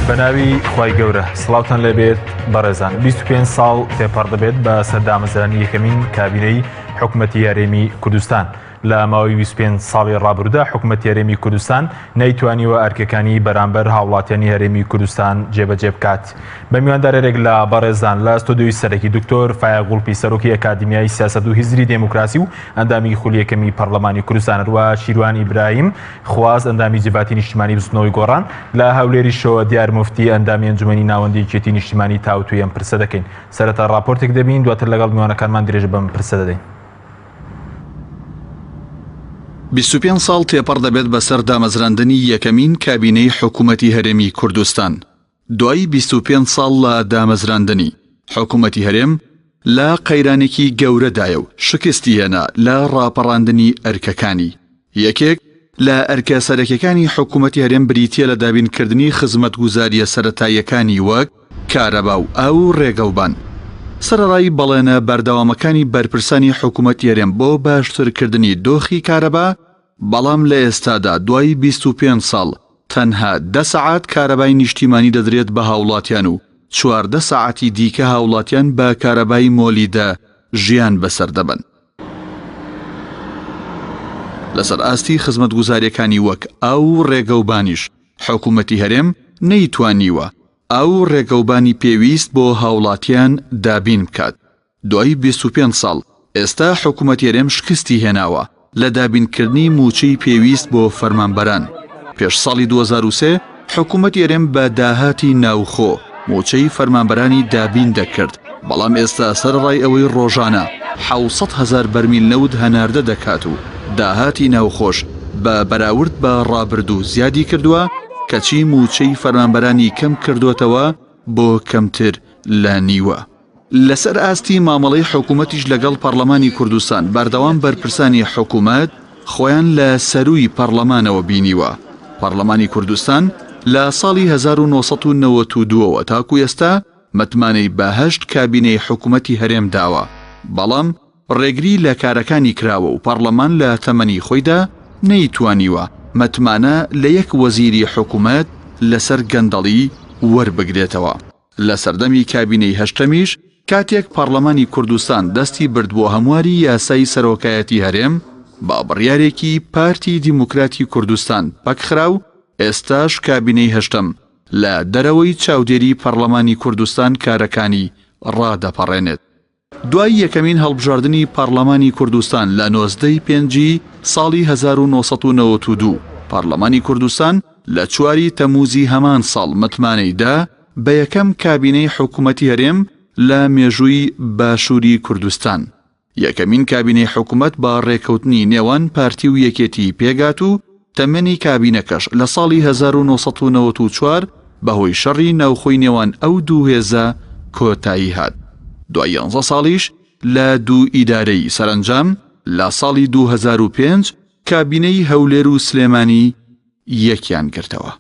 بەناوی خوای گەورە سڵاوتان لێبێت بەڕێزان 25 ساڵ تێپەڕ دەبێت بە سەردامەزرانی یەکەمین کابینەی حکوومەتی هەرێمی کوردستان لە ماوەی 25 ساڵی ڕابروودا حکوومەتی هەرێمی کوردستان نەیتوانیوە ئەرکەکانی بەرامبەر هاوڵاتیانی هەرێمی کوردستان جێبەجێ بکات. بە میواندارێک لە بەڕێزان لە ستۆدیۆی سەرەکی دکتۆر فایەق گوڵپی سەرۆکی ئەکادیمیای سیاسەت و هزری دێموکراسی و ئەندامی خولی یەکەمی پەرلەمانی کوردستان هەروە شیروان ئیبراهیم خواست ئەندامی جڤاتی نیشتیمانی بزوتنەوەی گۆڕان لە هەولێریشەوە دیار موفتی ئەندامی ئەنجومەنی ناوەندی یەکێتی نیشتیمانی تاوتوێی ئەم پرسە دەکەین. سەرەتا ڕاپۆرتێک دەبین دواتر لەگەڵ میوانەکانمان درێژە بەم پرسە دەدەین. 25 ساڵ تێپەڕ دەبێت بەسەر دامەزراندنی یەکەمین کابینەی حکوومەتی هەرێمی کوردستان. دوای 25 ساڵ لە دامەزراندنی، حکوومەتی هەرێم لە قەیرانێکی گەورەدایە و شکستی هێنا لە ڕاپەڕاندنی ئەرکەکانی. یەکێک لە ئەرکە سەرەکیەکانی حکوومەتی هەرێم بریتییە لە دابینکردنی خزمەتگوزارییە سەرەتاییەکانی وەک کارەبا و ئاو و ڕێگەوبان. سەرەڕای بەڵێنە بەردەوامەکانی بەرپرسانی حکوومەتی هەرێم بۆ باشترکردنی دۆخی کارەبا، بەڵام لە ئێستادا دوای 25 ساڵ تەنها دە سەعات کارەبای نیشتیمانی دەدرێت بە هاوڵاتیان و 14 سەعاتی دیکە هاوڵاتیان بە کارەبای مۆلیدە ژیان بەسەر دەبەن. لەسەر ئاستی خزمەتگوزارییەکانی وەک ئاو و ڕێگەوبانیش حکوومەتی هەرێم نەیتوانیوە ئاو و ڕێگەوبانی پێویست بۆ هاوڵاتیان دابین بکات. دوای 25 ساڵ ئێستا حکوومەتی هەرێم شکستی هێناوە لە دابینکردنی مووچەی پێویست بۆ فەرمانبەران. پێش ساڵی 2003 حکوومەتی هەرێم بە داهاتی ناوخۆ مووچەی فەرمانبەرانی دابین دەکرد، بەڵام ئێستا سەرەڕای ئەوەی ڕۆژانە 700 هەزار بەرمیل نەوت هەناردە دەکات و داهاتی ناوخۆش بە بەراورد بە ڕابردوو زیادی کردووە، کەچی مووچەی فەرمانبەرانی کەم کردۆتەوە بۆ کەمتر لە نیوە. لەسەر ئاستی مامەڵەی حکومەتیش لەگەڵ پەڕلەمانی کوردستان بەردەوام بەرپرسانی حکومەت خۆیان لە سەرووی پەڕلەمانەوە بینیوە. پەڕلەمانی کوردستان لە ساڵی 1992 ەوە تاکو ئێستا متمانەی بە هەشت کابینەی حکومەتی هەرێم داوە، بەڵام ڕێگری لە کارەکانی کراوە و پەڕلەمان لە تەمەنی خۆیدا نەیتوانیوە متمانە لە یەک وەزیری حکومەت لەسەر گەندەڵی وەربگرێتەوە. لە سەردەمی کابینەی هەشتەمیش کاتێک پەڕلەمانی کوردستان دەستی برد بۆ هەمواری یاسای سەرۆکایەتی هەرێم بە بڕیارێکی پارتی دیموکراتی کوردستان پەکخرا و ئێستاش کابینەی هەشتەم لە دەرەوەی چاودێری پەڕلەمانی کوردستان کارەکانی ڕادەپەڕێنێت. دوای یەکەمین هەڵبژاردنی پەڕلەمانی کوردستان لە 19 ی پێنجی ساڵی 1992، پەڕلەمانی کوردستان لە چواری تەمووزی هەمان ساڵ متمانەی دا بە یەکەم کابینەی حکومەتی هەرێم لە مێژووی باشووری کوردستان. یەکەمین کابینەی حکومەت بە ڕێکەوتنی نێوان پارتی و یەکێتی پێکهات و تەمەنی کابینەکەش لە ساڵی 1994 بەهۆی شەڕی ناوخۆی نێوان ئەو دوو هێزە کۆتایی هات. دوای یانزە ساڵیش لە دوو ئیدارەیی سەرەنجام لە ساڵی 2005 کابینەی هەولێر و سلێمانی یەکیان گرتەوە.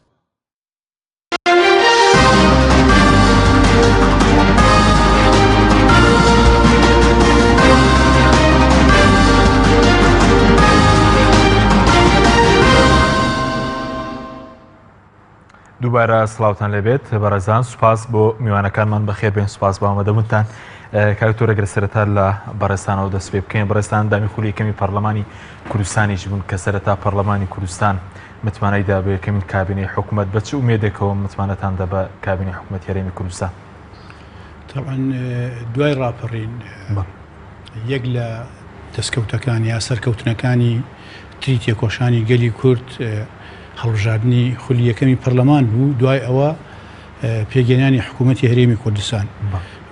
دووبارە سڵاوتان لێبێت بەڕێزان سوپاس بۆ میوانەکانمان بەخێربێن سوپاس بۆ ئامادەبوونتان کاک تۆرە گەر سەرەتا لە بەڕێزتانەوە دەست پێ بکەین بەڕێزتان ئەندامی خولی یەکەمی پەرلەمانی کوردستانیش بوون کە سەرەتا پەرلەمانی کوردستان متمانەی دا بە یەکەمین کابینەی حکوومەت بە چ ئومێدێکەوە متمانەتان دا بە کابینەی حکوومەتی هەرێمی کوردستان؟ تەبعەن دوای ڕاپەڕین یەک لە دەستکەوتەکان یا سەرکەوتنەکانی تری تێکۆشانی گەلی کورد هەڵبژاردنی خولی یەکەمی پەرلەمان بوو دوای ئەوە پێگەێنانی حکوومەتی هەرێمی کوردستان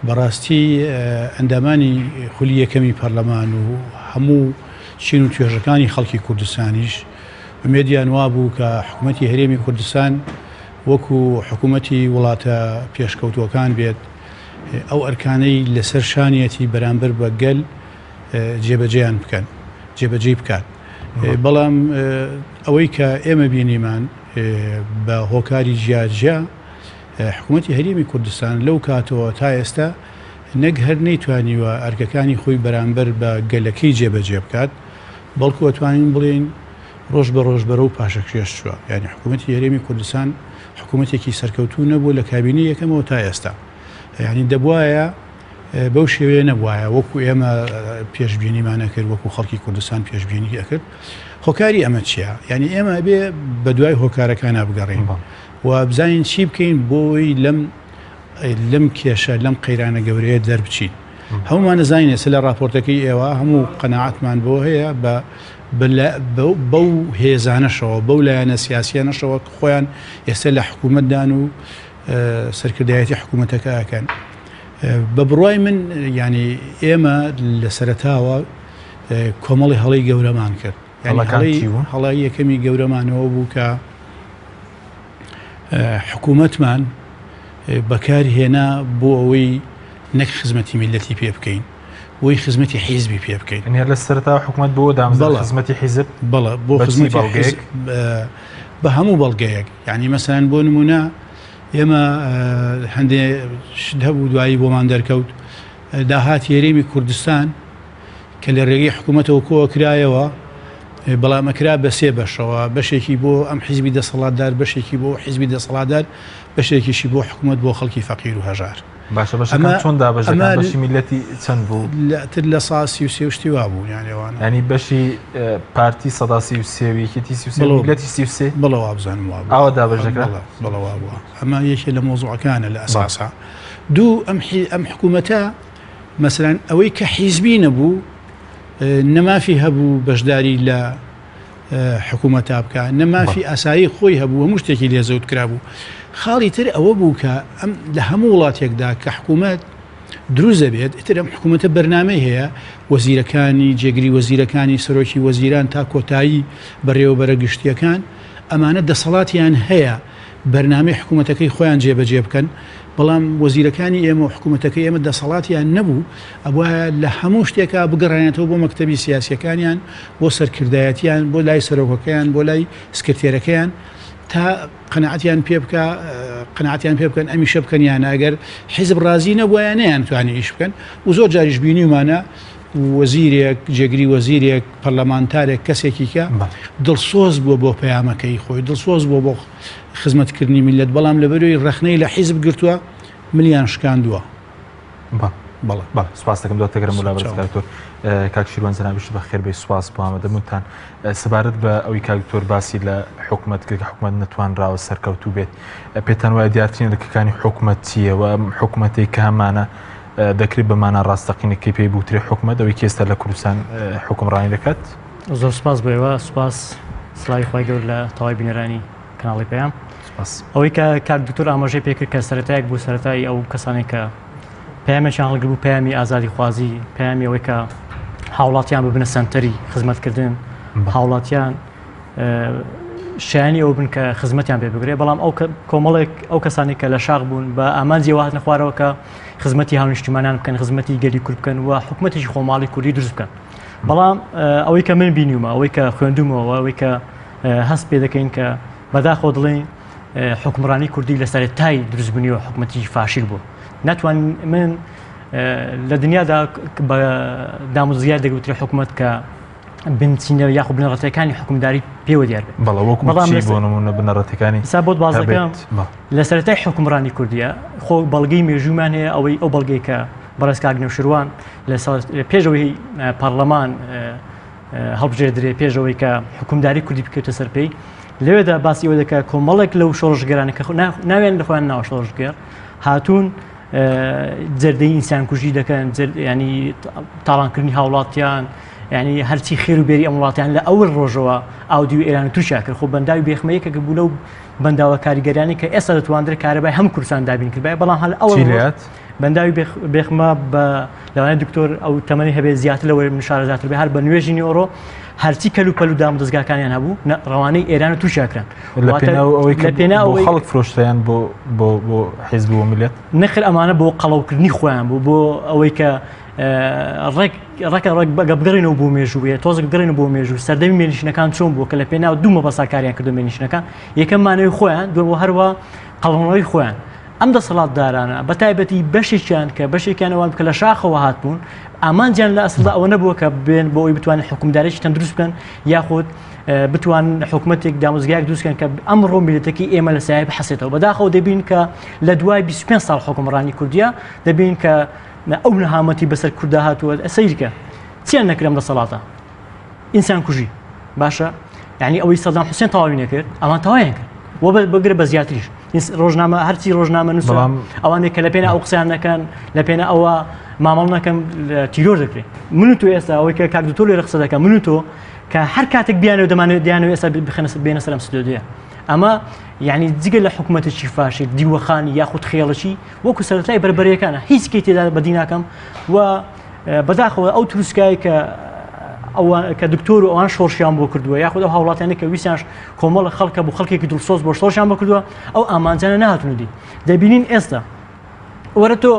بەڕاستی ئەندامانی خولی یەکەمی پەرلەمان و هەموو چین و توێژەکانی خەڵکی کوردستانیش ئومێدیان وابوو کە حکوومەتی هەرێمی کوردستان وەکو حکوومەتی وڵاتە پێشکەوتووەکان بێت ئەو ئەرکانەی لەسەر شانیەتی بەرامبەر بە گەل جێبەجێیان بکەن جێبەجێی بکات بەڵام ئەوەی کە ئێمە بینیمان بە هۆکاری جیاجیا حکوومەتی هەرێمی کوردستان لەو کاتەوە تا ئێستا نەک هەر نەیتوانیوە ئەرکەکانی خۆی بەرامبەر بە گەلەکەی جێبەجێ بکات بەڵکو ئەتوانین بڵێین. ڕۆژ بە ڕۆژ بەرەو پاشەکشێش چووە. یانی حکوومەتی هەرێمی کوردستان حکوومەتێکی سەرکەوتوو نەبووە لە کابینەی یەکەمەوە تا ئێستا. یانی دەبوایە بەو شێوەیە نەبوایە وەکو ئێمە پێشبینیمان ئەکرد، وەکو خەڵکی کوردستان پێشبینی ئەکرد. هۆکاری ئەمە چییە؟ یانی ئێمە ئەبێ بە دوای هۆکارەکانا بگەڕێین و بزانین چی بکەین بۆی لەم لەم کێشە لەم قەیرانە گەورەیە دەربچین. هەموومان ئەزانین ئێستا لە ڕاپۆرتەکەی ئێوە هەموو قەناعەتمان بۆ هەیە بە بەو هێزانەشەوە بەو لایەنە سیاسیانەشەوە کە خۆیان ئێستا لە حکوومەتدان و سەرکردایەتی حکوومەتەکە ئەکەن. بە بڕوای من یعنی ئێمە لە سەرەتاوە کۆمەڵی هەڵەی گەورەمان کرد. هەڵەی یەکەمی گەورەمانەوە بوو کە حکوومەتمان بەکار هێنا بۆ ئەوەی نەک خزمەتی میللەتی پێ بکەین بۆی خزمەتی حیزبی پێ بکەین. یعنی هەر لە سەرەتا حکومەت بۆ دامەزرا خزمەتی حیزب؟ بەڵێ بۆ خزمەتی حیزب بە هەموو بەڵگەیەک. یعنی مەسەلەن بۆ نمونە ئێمە هەندێ شت هەبوو دوایی بۆمان دەرکەوت داهاتی هەرێمی کوردستان کە لە رێگەی حکوومەتەوە کۆکرایەوە، بەڵام ئەکرا بە سێ بەشەوە، بەشێکی بۆ ئەم حیزبی دەسەڵاتدار، بەشێکی بۆ حیزبی دەسەڵاتدار، بەشێکیشی بۆ حکوومەت بۆ خەڵکی فەقیر و هەژار. باشە بەشەکان چۆن دابەش دەکران؟ بەشی میللەتی چەند بوو؟ لەتر 33% و شتی وا بوو یانی ئەوانە. یانی بەشی پارتی 33% و یەکێتی 33 و میللەتی 33؟ بەڵێ وابزانم وا بوو. ئاوا دابەش دەکرا؟ بەڵێ بەڵێ وا بووە. ئەمە یەکێ لە مەوزوعەکانە لە ئەساسا. دوو ئەم حکوومەتە مەسەلەن ئەوەی کە حیزبی نەبوو نە مافی هەبوو بەشداری لە حکوومەتا بکە نە مافی ئاسایی خۆی هەبوو هەموو شتێکی لێ زەوت کرابوو خاڵی تر ئەوە بوو کە ئەم لە هەموو وڵاتێکدا کە حکوومەت دروست دەبێت ئیتر ئەم حکوومەتە بەرنامەی هەیە وەزیرەکانی جێگری وەزیرەکانی سەرۆکی وەزیران تا کۆتایی بەڕێوەبەرە گشتیەکان ئەمانە دەسەڵاتیان هەیە بەرنامەی حکوومەتەکەی خۆیان جێبەجێ بکەن، بەڵام وەزیرەکانی ئێمە و حکوومەتەکەی ئێمە دەسەڵاتیان نەبوو، ئەبوایە لە هەموو شتێکا بگەڕێنێتەوە بۆ مەکتەبی سیاسییەکانیان، بۆ سەرکردایەتیان، بۆ لای سەرۆکەکەیان، بۆ لای سکرتێرەکەیان تا قەناعەتیان پێ بکا، قەناعەتیان پێ بکەن ئەمیشە بکەن یان نا، گەر حیزب ڕازی نەبوایە نەیانتوانی ئیش بکەن و زۆر جاریش بینیومانە وەزیرێک، جێگری وەزیرێک، پەرلەمانتارێک، کەسێکی کە دڵسۆز بووە بۆ پەیامەکەی خۆی، دڵسۆز بووە بۆ خزمەتکردنی میللەت، بەڵام لەبەرەوەی ڕەخنەی لە حیزب گرتووە، ملیان شکاندووە. بەڵێ. بەڵێ سوپاس دەکەم دواتر دەگەرم بۆ لای بەڕێز کاک دکتۆر. کاک شیروان جەنابیشت بەخێر بێی سوپاس بۆ ئامادەبوونتان. سەبارەت بە ئەوەی کاک دکتۆر باسی لە حکومەت کرد کە حکومەت نەتوانراوە سەرکەوتوو بێت، پێتان وایە دیارترین ئەرکەکانی حکومەت چییە و ئەم حکومەتەی کە هەمانە دەکرێت بە مانا ڕاستەقینەکەی پێی بوترێ حکومەت ئەوەی کە ئێستا لە کوردستان حوکمڕانی دەکات؟ زۆر سپاس بۆ ئێوە سپاس سڵاوی خوای گەورە لە تەواوی بینەرانی کەناڵی پەیام سپاس. ئەوەی کە کاک دکتۆر ئاماژەی پێکرد کە سەرەتایەک بوو سەرەتای ئەو کەسانێک کە پەیامێکیان هەڵگربوو پەیامی ئازادیخوازی پەیامی ئەوەی کە هاوڵاتیان ببنە سەنتەری خزمەتکردن هاوڵاتیان شایانی ئەوە بن کە خزمەتیان پێ بگرێ بەڵام ئەو کۆمەڵێک ئەو کەسانی کە لە شاخ بوون بە ئامانجی هاتنە خوارەوە کە خزمەتی هاونیشتیمانان بکەن خزمەتی گەلی کورد بکەن و حکوومەتێکی خۆماڵی کوردی دروست بکەن بەڵام ئەوەی کە من بینیومە ئەوەی کە خوێندومەوە ئەوەی کە هەست پێ دەکەین کە بەداخۆ دڵێن حکومڕانی کوردی لە سەرەتای دروستبوونیەوە حکوومەتی فاشیل بوو ناتوان من لە دنیادا بە دامودەزگای دەگوترێ حکوومەت کە بنچینە یاخو بنەڕەتەکانی حکومداری پێوە دیار بێت بەڵێ وەکو بەڵام چی بۆ نمونە بنەڕەتەکانی سا بۆت باز دەکەم لە سەرەتای حکومڕانی کوردیە خۆ بەڵگەی مێژوومان هەیە ئەوەی ئەو بەڵگەی کە بەڕێز کاک نەوشیروان لە پێشەوەی پەرلەمان هەڵبژێردرێ پێشەوەی کە حکومداری کوردی بکەوتە سەر پێی لەوێدا باسی ئەوە دەکات کۆمەڵێک لەو شۆڕشگەرانە کە ناویان لە خۆیان ناوە شۆڕشگێڕ هاتوون جەردەی ئینسانکوژی دەکەن ینی تاڵانکردنی هاوڵاتیان ینی هەرچی خێر و بێری ئەم وڵاتیان لە ئەول ڕۆژەوە ئاودی و ئێران و تورکیا کرد خۆ بەنداوی بێخمە یەکێک بوو لەو بەنداوە کاریگەرانی کە ئێستا دەتواندرێت کارەبای هەم کوردستان دابین کردبایە بەڵام هەل ئەو بەنداوی بێخمە بە لەوانەیە دکتۆر ئەو تەمەنی هەبێت زیاتر لەوەی من شارەزاتر بێ هەر بە نوێژی نیوەڕۆ هەرچی کەل و پەل و دام دەزگاکانیان هەبوو ڕەوانەی ئێران و تورکیا کران لە پێناو ئەوەی کە بۆ خەڵک فرۆشتیان بۆ بۆ بۆ حیزب و میللەت نەخێر ئەمانە بۆ قەڵەوکردنی خۆیان بوو بۆ ئەوەی کە ڕێک ڕێکە ڕێک بەگە بگەڕێنەوە بۆ مێژوویە تۆزێک بگەڕێنەوە بۆ مێژوو سەردەمی مێنشینەکان چۆن بووە کە لە پێناو دوو مەبەسا کاریان کردو مێنشینەکان یەکەم مانەوەی خۆیان دووەم هەروە قەڵەوەی خۆیان ئەم دەسەڵاتدارانە بە تایبەتی بەشێکیان کە بەشێکیان ئەوان کە لە شاخەوە هاتبوون ئامانجیان لە ئەسڵدا ئەوە نەبووە کە بێن بۆ ئەوی بتوانن حکومدارێکی تەندروست بکەن یاخود بتوان حکومەتێک دامەزگایەک دروستکەن کە ئەمڕۆ میلەتەکەی ئێمە لە سایە بحەسێتەوە. بەداخەوە دەبین کە لە دوای 25 ساڵ حکومڕانی کوردیە دەبین کە ئەو نەهامەتی بەسەر کووردا هاتووە. سەیرکە چیان نەکرم دەسەڵاتە ئینسان کوژی باشە، یعنی ئەوەی سەدام حوسێن تەواوی نەکرد ئەوان تەواویان کرد و بگرە بە زیاتریش. ڕۆژنامە هەرچی ڕۆژنامە نووسە ئەوانێک کە لە پێنا ئەو قسەیان نەکەن، لە پێنا ئەوە مامەڵ نەکەن، تیرۆر دەکرێت. من و تۆ ئێستا ئەوەی کە کاک دکتۆر لێرە قسە دەکەن، من و تۆ کە هەر کاتێک بیانەوە دەمانەوێت دیانەوە ئێستا بخەنە بێنە سەر ئەم ستۆدیۆیە. ئەمە یعنی جگە لە حکوومەتێکی فاشل دیوەخانی یاخود خێڵەکی وەکو سەرەتای بەربەرەکانە هیچ کەی تێدا بەدی ناکەم. و بەداخەوە ئەو تروسکای کە ئەوە کە دکتۆر و ئەوان شۆڕشیان بۆ کردووە یاخود ئەو هاوڵاتیانە کە ویستیان کۆمەڵە خەڵکە بۆ خەڵکێکی دڵسۆز بۆ شۆڕشیان بۆ کردووە ئەو ئامانجانە نهاتون دی. دەبینین ئێستا وەرە تۆ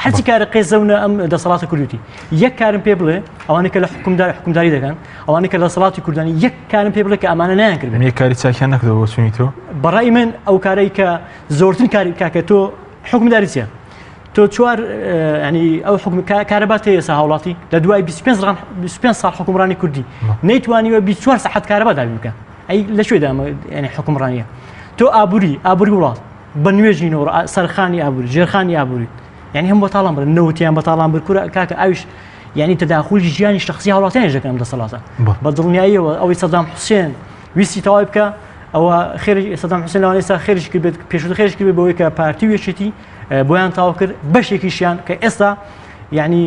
هەرچی کارە قێزەونە ئەم دەسەڵاتە کوردوتی، یەک کارم پێ بڵێ ئەوانەی کە لە حکومدار حکومداری دەکەن، ئەوانەی کە لە دەسەڵاتی کوردانی، یەک کارم پێ بڵێ کە ئەمانە نایان کردن. یەک کاری چاکیان نەکردەوە بۆ چونی تۆ؟ بەڕای من ئەو کارەی کە زۆرترین کاری کاکە تۆ حکومداری چییە؟ تۆ چوار ینی ئەو حکوم کارەبا تێ ئێستا هاوڵاتی لە دوای 25 ڕان 25 ساڵ حکومڕانی کوردی نەیتوانیوە 24 سەعات کارەبا دابین بکە. ئەی لە کوێدا ئەمە ینی حکومڕانیە؟ تۆ ئابووری ئابووری وڵات بە نوێژینەوە سەرخانی ئابووری ژێرخانی ئابووری یعنی هەم بە تاڵان بر نەوتیان بە تاڵان بر کورە کاکە ئەویش یعنی تەداخولی ژیانی شخصی هاوڵاتیانیش دەکەن ئەم دەسەڵاتە. بە دڵنیاییەوە ئەوەی سەدام حوسێن ویستی تەواوی بکە ئەوە خێری سەدام حوسێن لەوانەیە ئێستا خێریش کرد بێت، پێشووتر خێریش کرد بێت بەوەی کە پارتی و یەکێتی بۆیان تەواو کرد، بەشێکیشیان کە ئێستا یعنی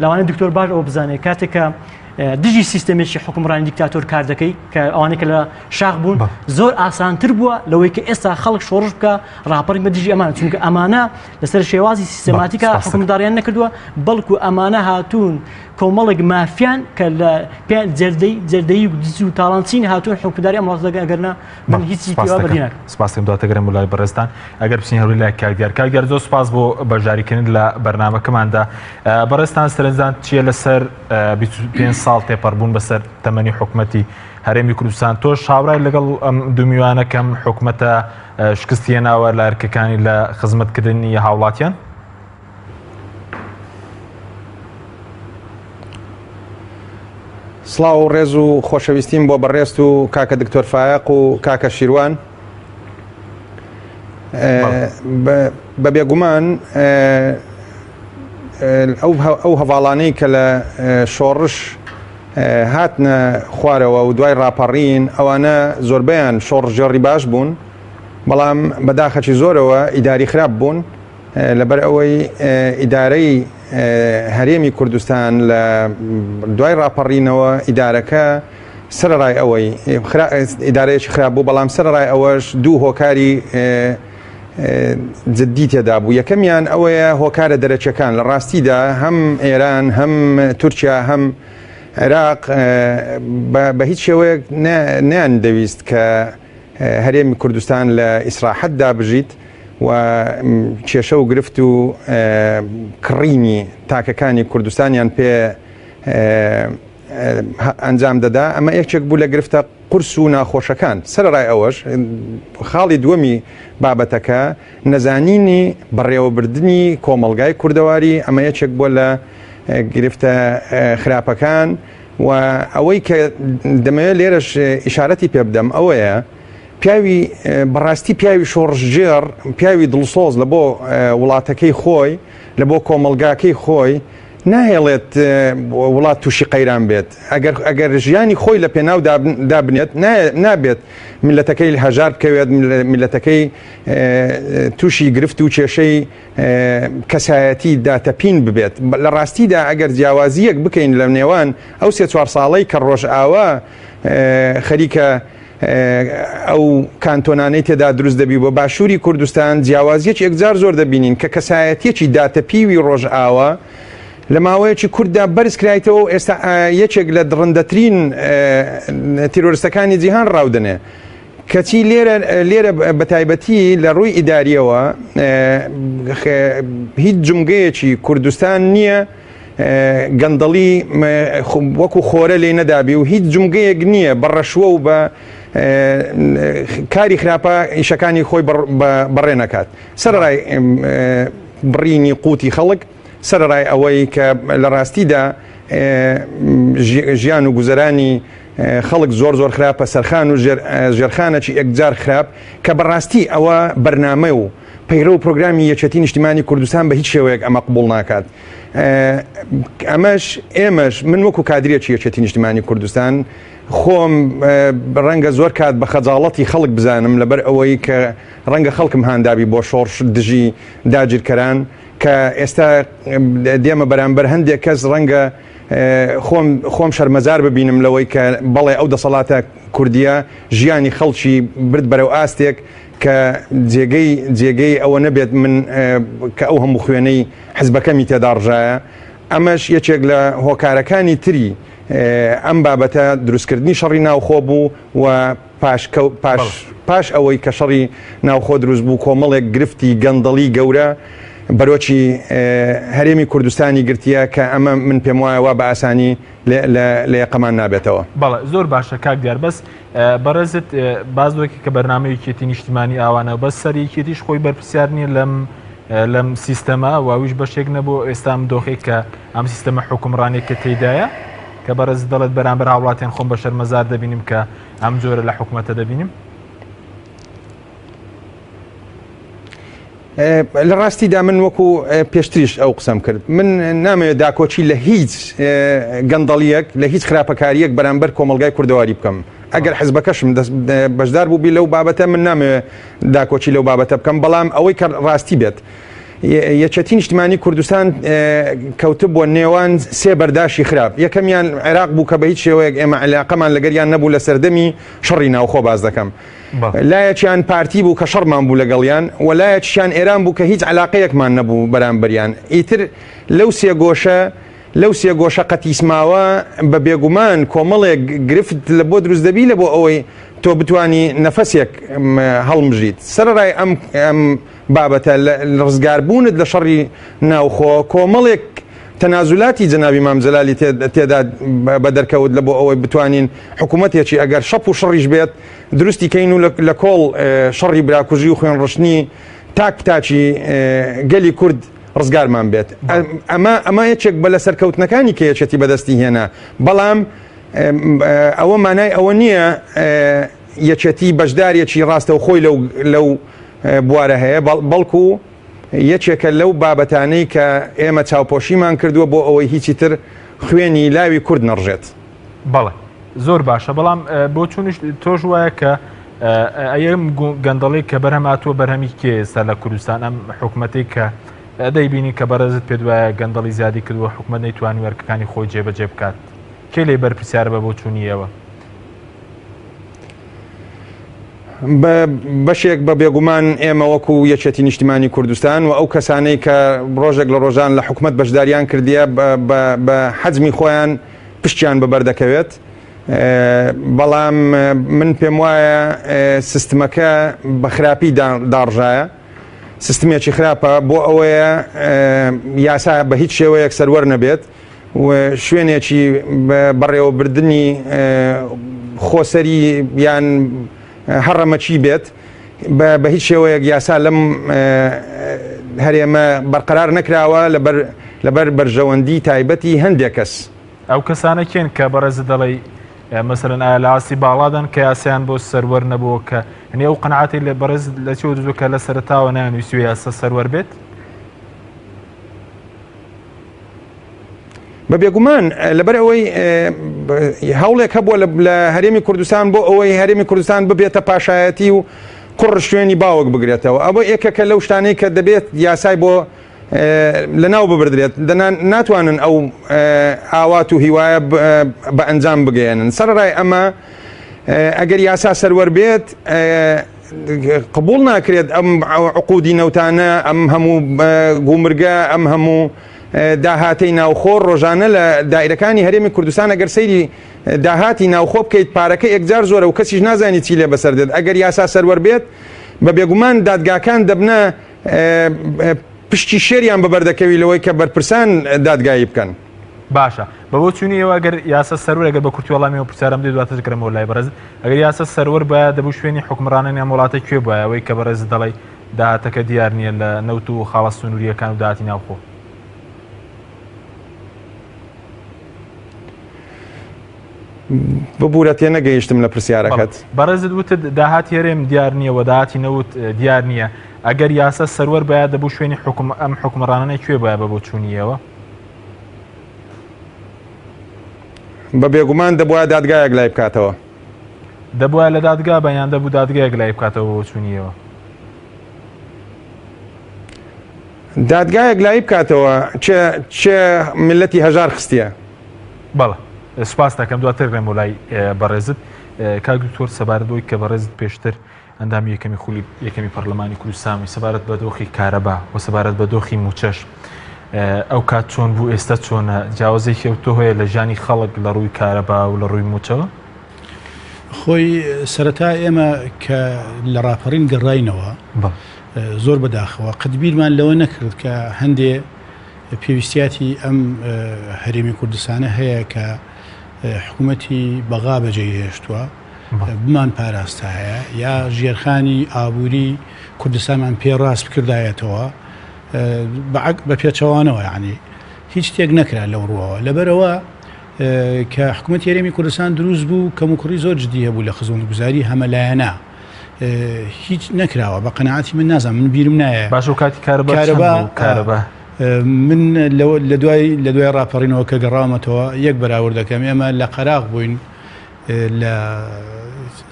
لەوانەیە دکتۆر باش ئەوە بزانێت کاتێک کە دژی سیستەمێکی حکومڕانی دیکتاتۆر کار دەکەی کە ئەوانەی کە لە شاخ بوون زۆر ئاسانتر بووە لەوەی کە ئێستا خەڵک شۆڕش بکە ڕاپەڕین بە دژی ئەمانە، چونکە ئەمانە لەسەر شێوازی سیستەماتیکا حکومداریان نەکردووە، بەڵکو ئەمانە هاتوون کۆمەڵێک مافیان کە لە پێ جەردەی جەردەی و دز و تاڵانچین هاتوون حکومداری ئەم وڵاتە دەکەن. ئەگەرنا من هیچی سپاس پێوە بەدی دەکەم. ناکەم. سپاس دەکەم. دواتر گەرم بۆ لای بەڕێزتان. ئەگەر بچین هەولێر لای کاک دیار. کاک دیار زۆر سپاس بۆ بەشداریکردن لە بەرنامەکەماندا. بەڕێزتان سەرنجدان چییە لەسەر 25 ساڵ تێپەڕبوون بەسەر تەمەنی حکومەتی هەرێمی کوردستان؟ تۆش هاوڕای لەگەڵ ئەم دوو میوانە کەم حکومەتە شکستی هێناوە لە ئەرکەکانی لە خزمەتکردنی هاوڵاتیان؟ سڵاو و ڕێز و خۆشەویستیم بۆ بەڕێزت و کاکە دکتۆر فایەق و کاکە شیروان. بە بێگومان ئەو هەواڵانەی کە لە شۆڕش هاتنە خوارەوە و دوای ڕاپەڕین ئەوانە زۆربەیان شۆڕشگێڕی باش بوون، بەڵام بەداخەکی زۆرەوە ئیداری خراپ بوون. لەبەر ئەوەی ئیدارەی هەرێمی کوردستان لە دوای ڕاپەڕینەوە ئیدارەکە سەرەڕای ئەوەی ئیدارەیەکی خراپ بوو، بەڵام سەرەڕای ئەوەش دوو هۆکاری جدی تێدا بوو. یەکەمیان ئەوەیە هۆکارە دەرەکیەکان لە ڕاستیدا هەم ئێران هەم تورکیا هەم عێراق بە هیچ شێوەیەک نەیان دەویست کە هەرێمی کوردستان لە ئیسراحەتدا بژیت و کێشە و گرفت و کڕینی تاکەکانی کوردستانیان پێ ئەنجام دەدا. ئەمە یەکێک بوو لە گرفتە قورس و ناخۆشەکان. سەرەڕای ئەوەش خاڵی دووەمی بابەتەکە نەزانینی بەڕێوەبردنی کۆمەڵگای کوردەواری، ئەمە یەکێک بووە لە گرفتە خراپەکان. و ئەوەی کە دەمەوێت لێرەش ئیشارەتی پێ بدەم ئەوەیە پیاوی بەڕاستی پیاوی شۆڕشگێڕ، پیاوی دڵسۆز لە بۆ وڵاتەکەی خۆی، لە بۆ کۆمەڵگاکەی خۆی ناهێڵێت وڵات تووشی قەیران بێت. ئەگەر ئەگەر ژیانی خۆی لە پێناو دابنێت نابێت میللەتەکەی هەژار بکەوێت، میللەتەکەی تووشی گرفت و کێشەی کەسایەتی داتەپین ببێت. لە ڕاستیدا ئەگەر جیاوازییەک بکەین لە نێوان ئەو سێ چوار ساڵەی کە ڕۆژئاوا خەریکە ئەو کانتۆنانەی تێدا دروست دەبی بۆ باشووری کوردستان جیاوازیەکی ئەکجار زۆر دەبینین کە کەسایەتیەکی داتەپیوی ڕۆژئاوا لە ماوەیەکی کورددا بەرز کرایتەوە و ئێستا یەکێک لە دڕندەترین تیرۆرستەکانی جیهان ڕاودەنێ. کەچی لێرە لێرە بەتایبەتی لە ڕووی ئیداریەوە هیچ جومگەیەکی کوردستان نییە گەندەڵی وەکو خۆرە لێ نەدابی و هیچ جومگەیەک نییە بە ڕەشوە و بە کاری خراپە ئیشەکانی خۆی بەڕێ نەکات سەرڕای بڕینی قوتی خەڵک سەرڕای ئەوەی کە لە ڕاستیدا ژیان و گوزەرانی. خەڵک زۆر زۆر خراپە سەرخان و ژێرخانەکی ئێکجار خراپ کە بەڕاستی ئەوە بەرنامە و پەیڕەو و پرۆگرامی یەکێتی نیشتیمانی کوردستان بە هیچ شێوەیەک ئەمە قبوڵ ناکات. ئەمەش ئێمەش من وەکو کادرێکی یەکێتی نیشتیمانی کوردستان خۆم ڕەنگە زۆر کات بە خەجاڵەتی خەڵک بزانم لەبەر ئەوەی کە ڕەنگە خەڵکم هاندابی بۆ شۆڕش دژی داگیرکەران کە ئێستا دێمە بەرامبەر هەندێک کەس ڕەنگە خۆم خۆم شەرمەزار ببینم لەوەی کە بەڵێ ئەو دەسەڵاتە کوردیە ژیانی خەڵکی برد بەرەو ئاستێک کە جێگەی جێگەی ئەوە نەبێت من کە ئەو هەموو خوێنەی حزبەکەمی تێدا ڕژایە ئەمەش یەکێک لە هۆکارەکانی تری ئەم بابەتە دروستکردنی شەڕی ناوخۆ بوو و پاش پاش پاش ئەوەی کە شەڕی ناوخۆ دروست بوو کۆمەڵێک گرفتی گەندەڵی گەورە بەرۆکی هەرێمی کوردستانی گرتیە کە ئەمە من پێم وایە وا بە ئاسانی لە یەقەمان نابێتەوە. بەڵێ زۆر باشە کاک دیار بەس بەڕێزت باس لەوەی کە بەرنامەی یەکێتی نیشتیمانی ئاوانە بەس سەر یەکێتیش خۆی بەرپرسیار نییە لەم لەم سیستەمە و ئەویش بەشێک نەبوو ئێستا ئەم دۆخێک کە ئەم سیستەمە حوکمڕانێک کە تێیدایە کە بەڕێز دەڵێت بەرامبەر هاوڵاتیان خۆم بە شەرمەزار دەبینیم کە ئەم جۆرە لە حکومەتە دەبینیم. لە ڕاستیدا من وەکو پێشتریش ئەو قسەم کرد من نامەوێت داکۆکی لە هیچ گەندەڵیەک لە هیچ خراپەکاریەک بەرامبەر کۆمەلگای کوردەواری بکەم ئەگەر حزبەکەشم بەشدار بووبی لەو بابەتە من نامەوێت داکۆکی لەو بابەتە بکەم بەڵام ئەوەی کە ڕاستی بێت یەکێتی نیشتمانی کوردستان کەوتبووە نێوان سێ بەرداشی خراپ یەکەمیان عێراق بوو کە بە هیچ شێوەیەک ئێمە علاقەمان لەگەریان نەبوو لە سەردەمی شەڕی ناوخۆ باز دەکەم لایەکیان پارتی بوو کە شەڕمان بوو لەگەڵیان و لایەکیشیان ئێران بوو کە هیچ علاقەیەکمان نەبوو بەرامبەریان ئیتر لەو سێ گۆشە لەو سێ گۆشە قەتیسماوە بە بێگومان کۆمەڵێک گرفت لە بۆ دروست دەبی لە بۆ ئەوەی تۆ بتانی نەفەسێک هەڵمژیت سەرەڕای ئەم ئەم بابەتە لە ڕزگاربوونت لە شەڕی ناوخۆ کۆمەڵێک تەنازولاتی جەنابی مام جەلالی تێدا بە دەرکەوت لە بۆ ئەوەی بتوانین حکوومەتێکی ئەگەر شەپ و شڕیش بێت دروستی کەین و لە کۆڵ شەڕی براکوژی و خوێنڕشتنی تاک تاکی گەلی کورد ڕزگارمان بێت ئەمە ئەمە یەکێک بە لە سەرکەوتنەکانی کە یەکێتی بەدەستی هێنا بەڵام ئەوە مانای ئەوە نییە یەکێتی بەشدارێکی ڕاستەوخۆی لەو لەو بوارە هەیە بەڵکو یەکێکە لەو بابەتانەی کە ئێمە چاوپۆشیمان کردووە بۆ ئەوەی هیچی تر خوێنی لاوی کورد نەڕژێت. بەڵێ زۆر باشە بەڵام بۆچوونیش تۆش وایە کە ئەم گەندەڵی کە بەرهەم هاتووە بەرهەمی کێ ئێستا لە کوردستان ئەم حکومەتێک کە دەیبینی کە بەڕێزت پێ دوایە گەندەڵی زیادی کردووە حکومەت نەیتوانی وەرکەکانی خۆی جێبەجێ بکات کێ لێ بەرپرسیارە بە بۆچوونیەوە؟ بەشێک بە بێگومان ئێمە وەکو یەکێتی نیشتیمانی کوردستان و ئەو کەسانەی کە ڕۆژێک لە ڕۆژان لە حکومەت بەشداریان کردیە بە حەجمی خۆیان پشتیان بەبەر دەکەوێت بەڵام من پێم وایە سیستمەکە بە خراپی داڕژایە سیستمێکی خراپە بۆ ئەوەیە یاسا بە هیچ شێوەیەک سەروەر نەبێت و شوێنێکی بەڕێوەبردنی خۆسەری یان هەڕەمەکی بێت بە هیچ شێوەیەک یاسا لەم هەرێمە بەرقەرار نەکراوە لەبەر لەبەر بەرژەوەندی تایبەتی هەندێک کەس. ئەو کەسانە کێن کە بەڕێزت دەڵێی مەسەلەن ئایا لە ئاستی باڵادان کە یاسایان بۆ سەروەر نەبووە کە هەنی ئەو قەناعەتی لە بەڕێز لە چیەوە دروست کە لە سەرەتاوە نایانویستووە یاسا سەروەر بێت؟ بە بێگومان لەبەر ئەوەی هەوڵێک هەبووە لە هەرێمی کوردستان بۆ ئەوەی هەرێمی کوردستان ببێتە پاشایەتی و کوڕ شوێنی باوک بگرێتەوە ئەوە یەکێکە لەو شتانەی کە دەبێت یاسای بۆ لەناو ببردرێت دەنا ناتوانن ئەو ئاوات و هیوایە بە ئەنجام بگەیەنن سەرەڕای ئەمە ئەگەر یاسا سەروەر بێت قبول ناکرێت ئەم عقودی نەوتانە ئەم هەموو گومرگە ئەم هەموو داهاتەی ناوخۆ ڕۆژانە لە دایرەکانی هەرێمی کوردستان ئەگەر سەیری داهاتی ناوخۆ بکەیت پارەکە یەکجار زۆرە و کەسیش نازانی چی لێ بەسەر دێت ئەگەر یاسا سەروەر بێت بە بێگومان دادگاکان دەبنە پشتی شێریان بەبەر دەکەوی لەوەی کە بەرپرسان دادگایی بکەن. باشە بە بۆچوونی ئێوە ئەگەر یاسا سەروەر ئەگەر بە کورتی وەڵامی ئەو پرسیارەم بدەیت دواتر دەگەڕێمەوە لای بەڕێزت ئەگەر یاسا سەروەر بایە دەبوو شوێنی حوکمڕانانی ئەم وڵاتە کوێ بایە ئەوەی کە بەڕێزت دەڵێی داهاتەکە دیار نییە لە نەوت و خاڵە سنوورییەکان و داهاتی ناوخۆ؟ ببوورە تێنەگەیشتم لە پرسیارەکەت. بەڕێزت وتت داهاتی هەرێم دیار نییە و داهاتی نەوت دیار نییە، ئەگەر یاسا سەروەر بایە دەبوو شوێنی حوکم ئەم حوکمڕانانە کوێ بایە بە بۆچوونی ئێوە؟ بە بێگومان دەبوایە دادگایەک لای بکاتەوە. دەبوایە لە دادگا بە یان دەبوو دادگایەک لای بکاتەوە بە بۆچوونی ئێوە؟ دادگایەک لای بکاتەوە کێ کێ میللەتی هەژار خستیە. بەڵێ سوپاست دەکەم دواتر ڕێم بۆ لای بەڕێزت کاک دکتۆر سەبارەت بۆی کە بەڕێزت پێشتر ئەندامی یەکەمی خولی یەکەمی پەرلەمانی کوردستانی سەبارەت بە دۆخی کارەبا و سەبارەت بە دۆخی موچەش ئەو کات چۆن بوو ئێستا چۆنە جیاوازێکی ئەو تۆ هەیە لە ژیانی خەڵک لە ڕووی کارەبا و لە ڕووی موچەوە خۆی سەرەتا ئێمە کە لە ڕاپەڕین گەڕاینەوە زۆر بەداخەوە قەت بیرمان لەوە نەکرد کە هەندێ پێویستیاتی ئەم هەرێمی کوردستانە هەیە کە حکوومەتی بەغا بەجێی هێشتووە بمان پاراستایە یا ژێرخانی ئابووری کوردستانمان پێ ڕاست بکردایەتەوە بە پێچەوانەوە یعنی هیچ شتێک نەکرا لەو ڕووەوە لەبەرەوە کە حکوومەت هەرێمی کوردستان دروست بوو کەموکوڕی زۆر جدی هەبوو لە خزمەتگوزاری هەمەلایەنە هیچ نەکراوە بە قەناعەتی من نازانم من بیرم نایە باشە و کاتی کارەبا چەند کارەبا بوو؟ کارەبا من لە دوای لە دوای ڕاپەڕینەوە کە گەڕاومەتەوە یەک بەراورد دەکەم ئێمە لە قەراغ بووین لە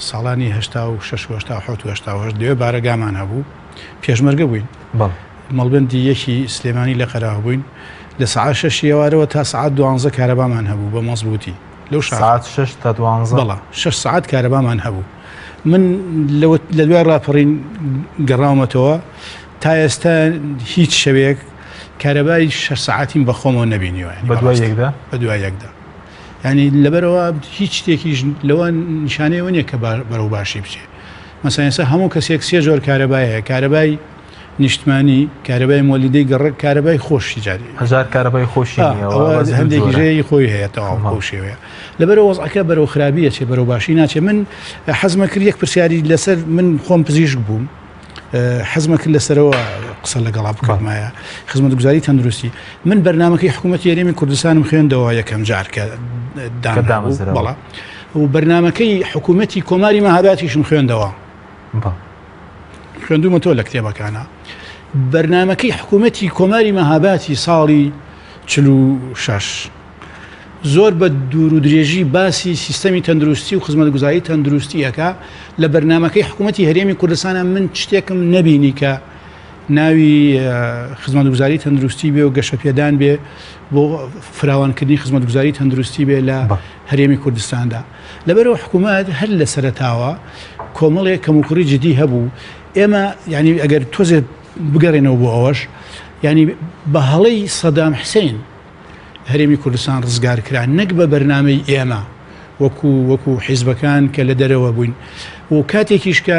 ساڵانی 86 و 87 و 88 لەوێ بارەگامان هەبوو پێشمەرگە بووین بەڵێ مەڵبەندی یەکی سلێمانی لە قەراغ بووین لە سەعات شەشی ئێوارەوە تا سەعات دوانزە کارەبامان هەبوو بە مەزبووتی لەو شاخە. سەعات شەش تا دوانزە؟ بەڵێ شەش سەعات کارەبامان هەبوو. من لە دوای ڕاپەڕین گەڕاومەتەوە تا ئێستا هیچ شەوێک کارەبای شەش سەعاتیم بە خۆمەوە نەبینیوە. بە دوای یەکدا؟ بە دوای یەکدا. یعنی لەبەرەوە هیچ شتێکیش لەوە نیشانەیەوە نییە کە بەرەو باشی بچێ. مەسەن ئێستا هەموو کەسێک سێ جۆر کارەبای هەیە کارەبای نیشتمانی، کارەبای مۆلیدەی گەڕەک، کارەبای خۆشی جاری. هەژار کارەبای خۆشی نییە و ئەوە هەندێکی ژێی خۆی هەیە تەواو بەو شێوەیە. لەبەرەوە وەزعەکە بەرەو خراپی ئەچێ بەرەو باشی ناچێ. من حەزمە کرد یەک پرسیاری لەسەر من خۆم پزیشک بووم حەزمە کرد لەسەرەوە قسە لەگەڵا بکردمایە خزمەتگوزاری تەندروستی من بەرنامەکەی حکوومەتی هەرێمی کوردستانم خوێندەوە یەکەم جار کە دامەزرا بەڵا و بەرنامەکەی حکوومەتی کۆماری مەهاباتیشم خوێندەوە. خوێندومەتەوە لە کتێبەکانە بەرنمەکەی حکوومەتی کۆماری مەهاباتی ساڵی 46 زۆر بە دوور و درێژی باسی سیستەمی تەندروستی و خزمەتگوزاری تەندروستی ئەکا لە بەرنمەکەی حکوومەتی هەرێمی کوردستانە من شتێکم نەبینی کە ناوی خزمەتگوزاری تەندروستی بێ و گەشەپێدان بێ بۆ فراوانکردنی خزمەتگوزاری تەندروستی بێ لە هەرێمی کوردستاندا. لەبەرئەوە حکوومەت هەر لە سەرەتاوە کۆمەڵێک کەموکوڕی جدی هەبوو ئێمە یعنی ئەگەر تۆزێ بگەڕێنەوە بۆ ئەوەش یعنی بە هەڵەی سەدام حسین هەرێمی کوردستان ڕزگار کرا نەک بە بەرنامەی ئێمە وەکو وەکو حیزبەکان کە لە دەرەوە بووین و کاتێکیش کە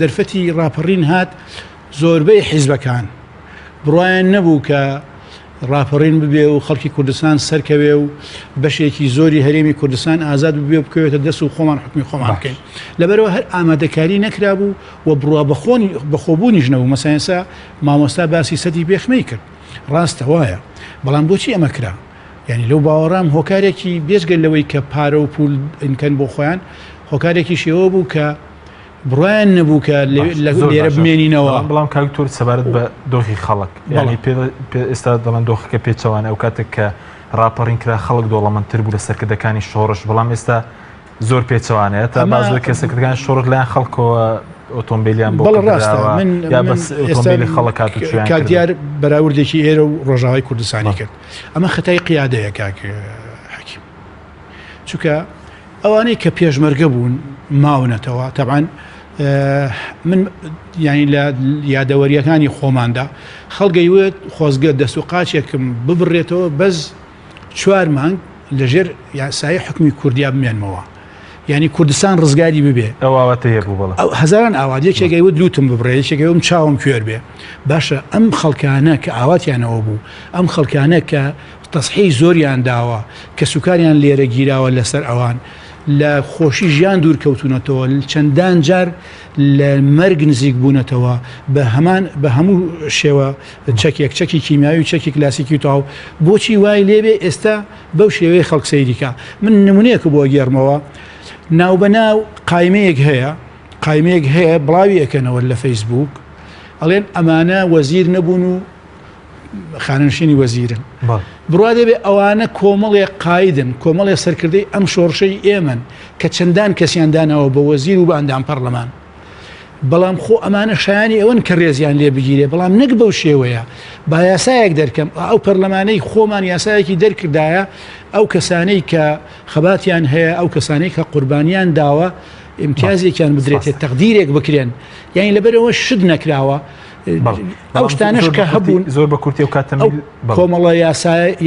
دەرفەتی ڕاپەڕین هات زۆربەی حیزبەکان بڕوایان نەبوو کە ڕاپەڕین ببێ و خەڵکی کوردستان سەرکەوێ و بەشێکی زۆری هەرێمی کوردستان ئازاد ببێ و بکەوێتە دەست و خۆمان حکومی خۆمان بکەین لەبەرەوە هەر ئامادەکاری نەکرابوو و بڕوا بەخۆنی بەخۆبوونیش نەبوو مەسەن مامۆستا باسی سەدی پێخمەی کرد ڕاستە وایە بەڵام بۆچی ئەمە کرا یعنی لەو باوەڕام هۆکارێکی بێجگە لەوەی کە پارە و پول ئینکەن بۆ خۆیان هۆکارێکی شێوە بوو کە بڕوایان نەبوو کە لێرە بمێنینەوە. بەڵام کاک تور سەبارەت بە دۆخی خەڵک یانی ئێستا دەڵێن دۆخەکە پێچەوانە ئەو کاتێک کە ڕاپەڕین کرا خەڵک دەوڵەمەندتر بوو لە سەرکردەکانی شۆڕش بەڵام ئێستا زۆر پێچەوانەیە تا باز لە کەسەکردەکان شۆڕش لایەن خەڵکەوە ئۆتۆمبیلیان بۆ بەڵێ ڕاستە من یا بەس ئۆتۆمبیلی خەڵک هات و چویان کاک دیار بەراوردێکی ئێرە و ڕۆژاوای کوردستانی کرد ئەمە خەتای قیادەیە کاک حەکیم چونکە ئەوانەی کە پێشمەرگە بوون ماونەتەوە تەبعەن من یانی لە یادەوەریەکانی خۆماندا خەڵگەی وت خۆزگە دەست و قاچێکم ببڕێتەوە بەس چوار مانگ لەژێر یاسایی حکمی کوردیا بمێنمەوە یعنی کوردستان ڕزگاری ببێ ئەو ئاواتە هەبوو بەڵێ ئەو هەزاران ئاوات یەکێک ئەیوت لوتم ببڕێ یەکێک ئەیوت چاوم کوێر بێ باشە ئەم خەڵکانە کە ئاواتیانەوە بوو ئەم خەڵکانە کە تەزحیەی زۆریان داوە، کەسوکاریان لێرە گیراوە لەسەر ئەوان، لە خۆشی ژیان دوور کەوتوونەتەوە، چەندان جار لە مەرگ نزیک بوونەتەوە بە هەمان بە هەموو شێوە چەکێک چەکی کیمیاوی و چەکی کلاسیکی و تاو بۆچی وای لێبێ ئێستا بەو شێوەیە خەڵک سەیریکا من نمونەیەک بۆ گێڕمەوە ناوبەناو قایمەیەک هەیە قایمەیەک هەیە بڵاوی ئەکەنەوە لە فەیسبوک ئەڵێن ئەمانە وەزیر نەبوون و خانەنشینی وەزیرن بڕوا دەبێ ئەوانە کۆمەڵێ قایدن کۆمەڵێ سەرکردەی ئەم شۆڕشەی ئێمەن کە چەندان کەسیان داناوە بە وەزیر و بە ئەندام پەرلەمان بەڵام خۆ ئەمانە شایانی ئەوەن کە ڕێزیان لێ بگیرێ بەڵام نەک بەو شێوەیە با یاسایەک دەرکەم ئەو پەرلەمانەی خۆمان یاسایەکی دەرکردایە ئەو کەسانەی کە خەباتیان هەیە ئەو کەسانەی کە قوربانیان داوە ئیمتیازێکیان بدرێتێ تەقدیرێک بکرێن یانی لەبەرەوە شت نەکراوە ئەو شتانەش کە هەبوون زۆر بە کورتی و کاتە کۆمەڵە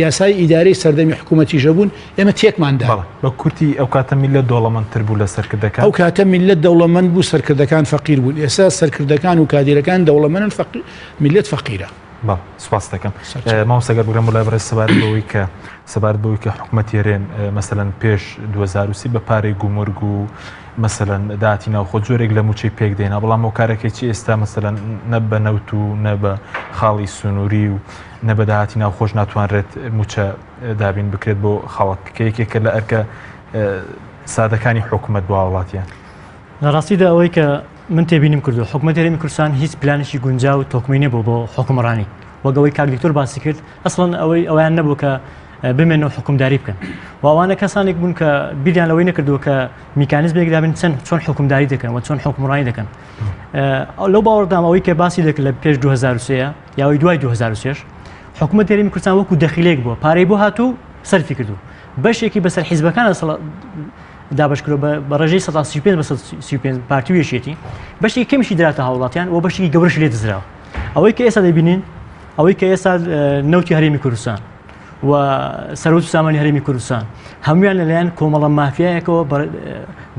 یاسای ئیدارەی سەردەمی حکوومەتی ژەبوون ئێمە تێکماندا بە کورتی ئەو کاتە میلەت دەوڵەمەندتر بوو لە سەرکردەکان ئەو کاتە میلەت دەوڵەمەند بوو سەرکردەکان فەقیر بوون ئێستا سەرکردەکان و کادیرەکان دەوڵەمەنن میلەت فەقیرە. بەڵێ سوپاست دەکەم مامۆستا گەر بگەم بۆ لای بەڕێز سەبارەت بەوەی کە سەبارەت بەوەی کە حکومەتی هەرێم مەسەلەن پێش 2030 بە پارەی گومرگ و مەسەلەن داهاتی ناوخۆ جۆرێک لە موچەی پێک دێنا بەڵام هۆکارەکەی چی ئێستا مەسەلەن نە بە نەوت و نە بە خاڵی سنووری و نە بە داهاتی ناوخۆش ناتوانرێت موچە دابین بکرێت بۆ خەڵک کە یەکێکە لە ئەرکە سادەکانی حکومەت بۆ هاوڵاتیان. لە ڕاستیدا ئەوەی کە من تێبینیم کردو حکومەت هەرێمی کوردستان هیچ پلانێکی گونجاو و تۆکمەی نەبوو بۆ حکومڕانی وەک ئەوەی کاک دکتۆر باسی کرد ئەسڵەن ئەوەی ئەویان نەبوو کە بمێن و حکومداری بکەن و ئەوانە کەسانێک بوون کە بیریان لەوەی نەکردووە کە میکانیزمێک دابن چەند چۆن حکومداری دەکەن و چۆن حکومڕانی دەکەن لەو باوەڕدام ئەوەی کە باسی دەکرد لە پێش 2023 یاوەی دوای 2023 حکومەت هەرێمی کوردستان وەکو دەخیلێک بووە پارەی بۆ هاتوو سەرفی کردو بەشێکی بەسەر حیزبەکان دابەش کرد بە ڕێژەی 35 بە 35 پارتی و یەکێتی بەشێکی کەمیشی دراتە هاوڵاتیان و بەشێکی گەورەشی لێ دزراوە ئەوەی کە ئێستا دەبینین ئەوەی کە ئێستا نەوتی هەرێمی کوردستان و سەرۆت و سامانی هەرێمی کوردستان هەمویان لەلایەن کۆمەڵە مافیایەکەوە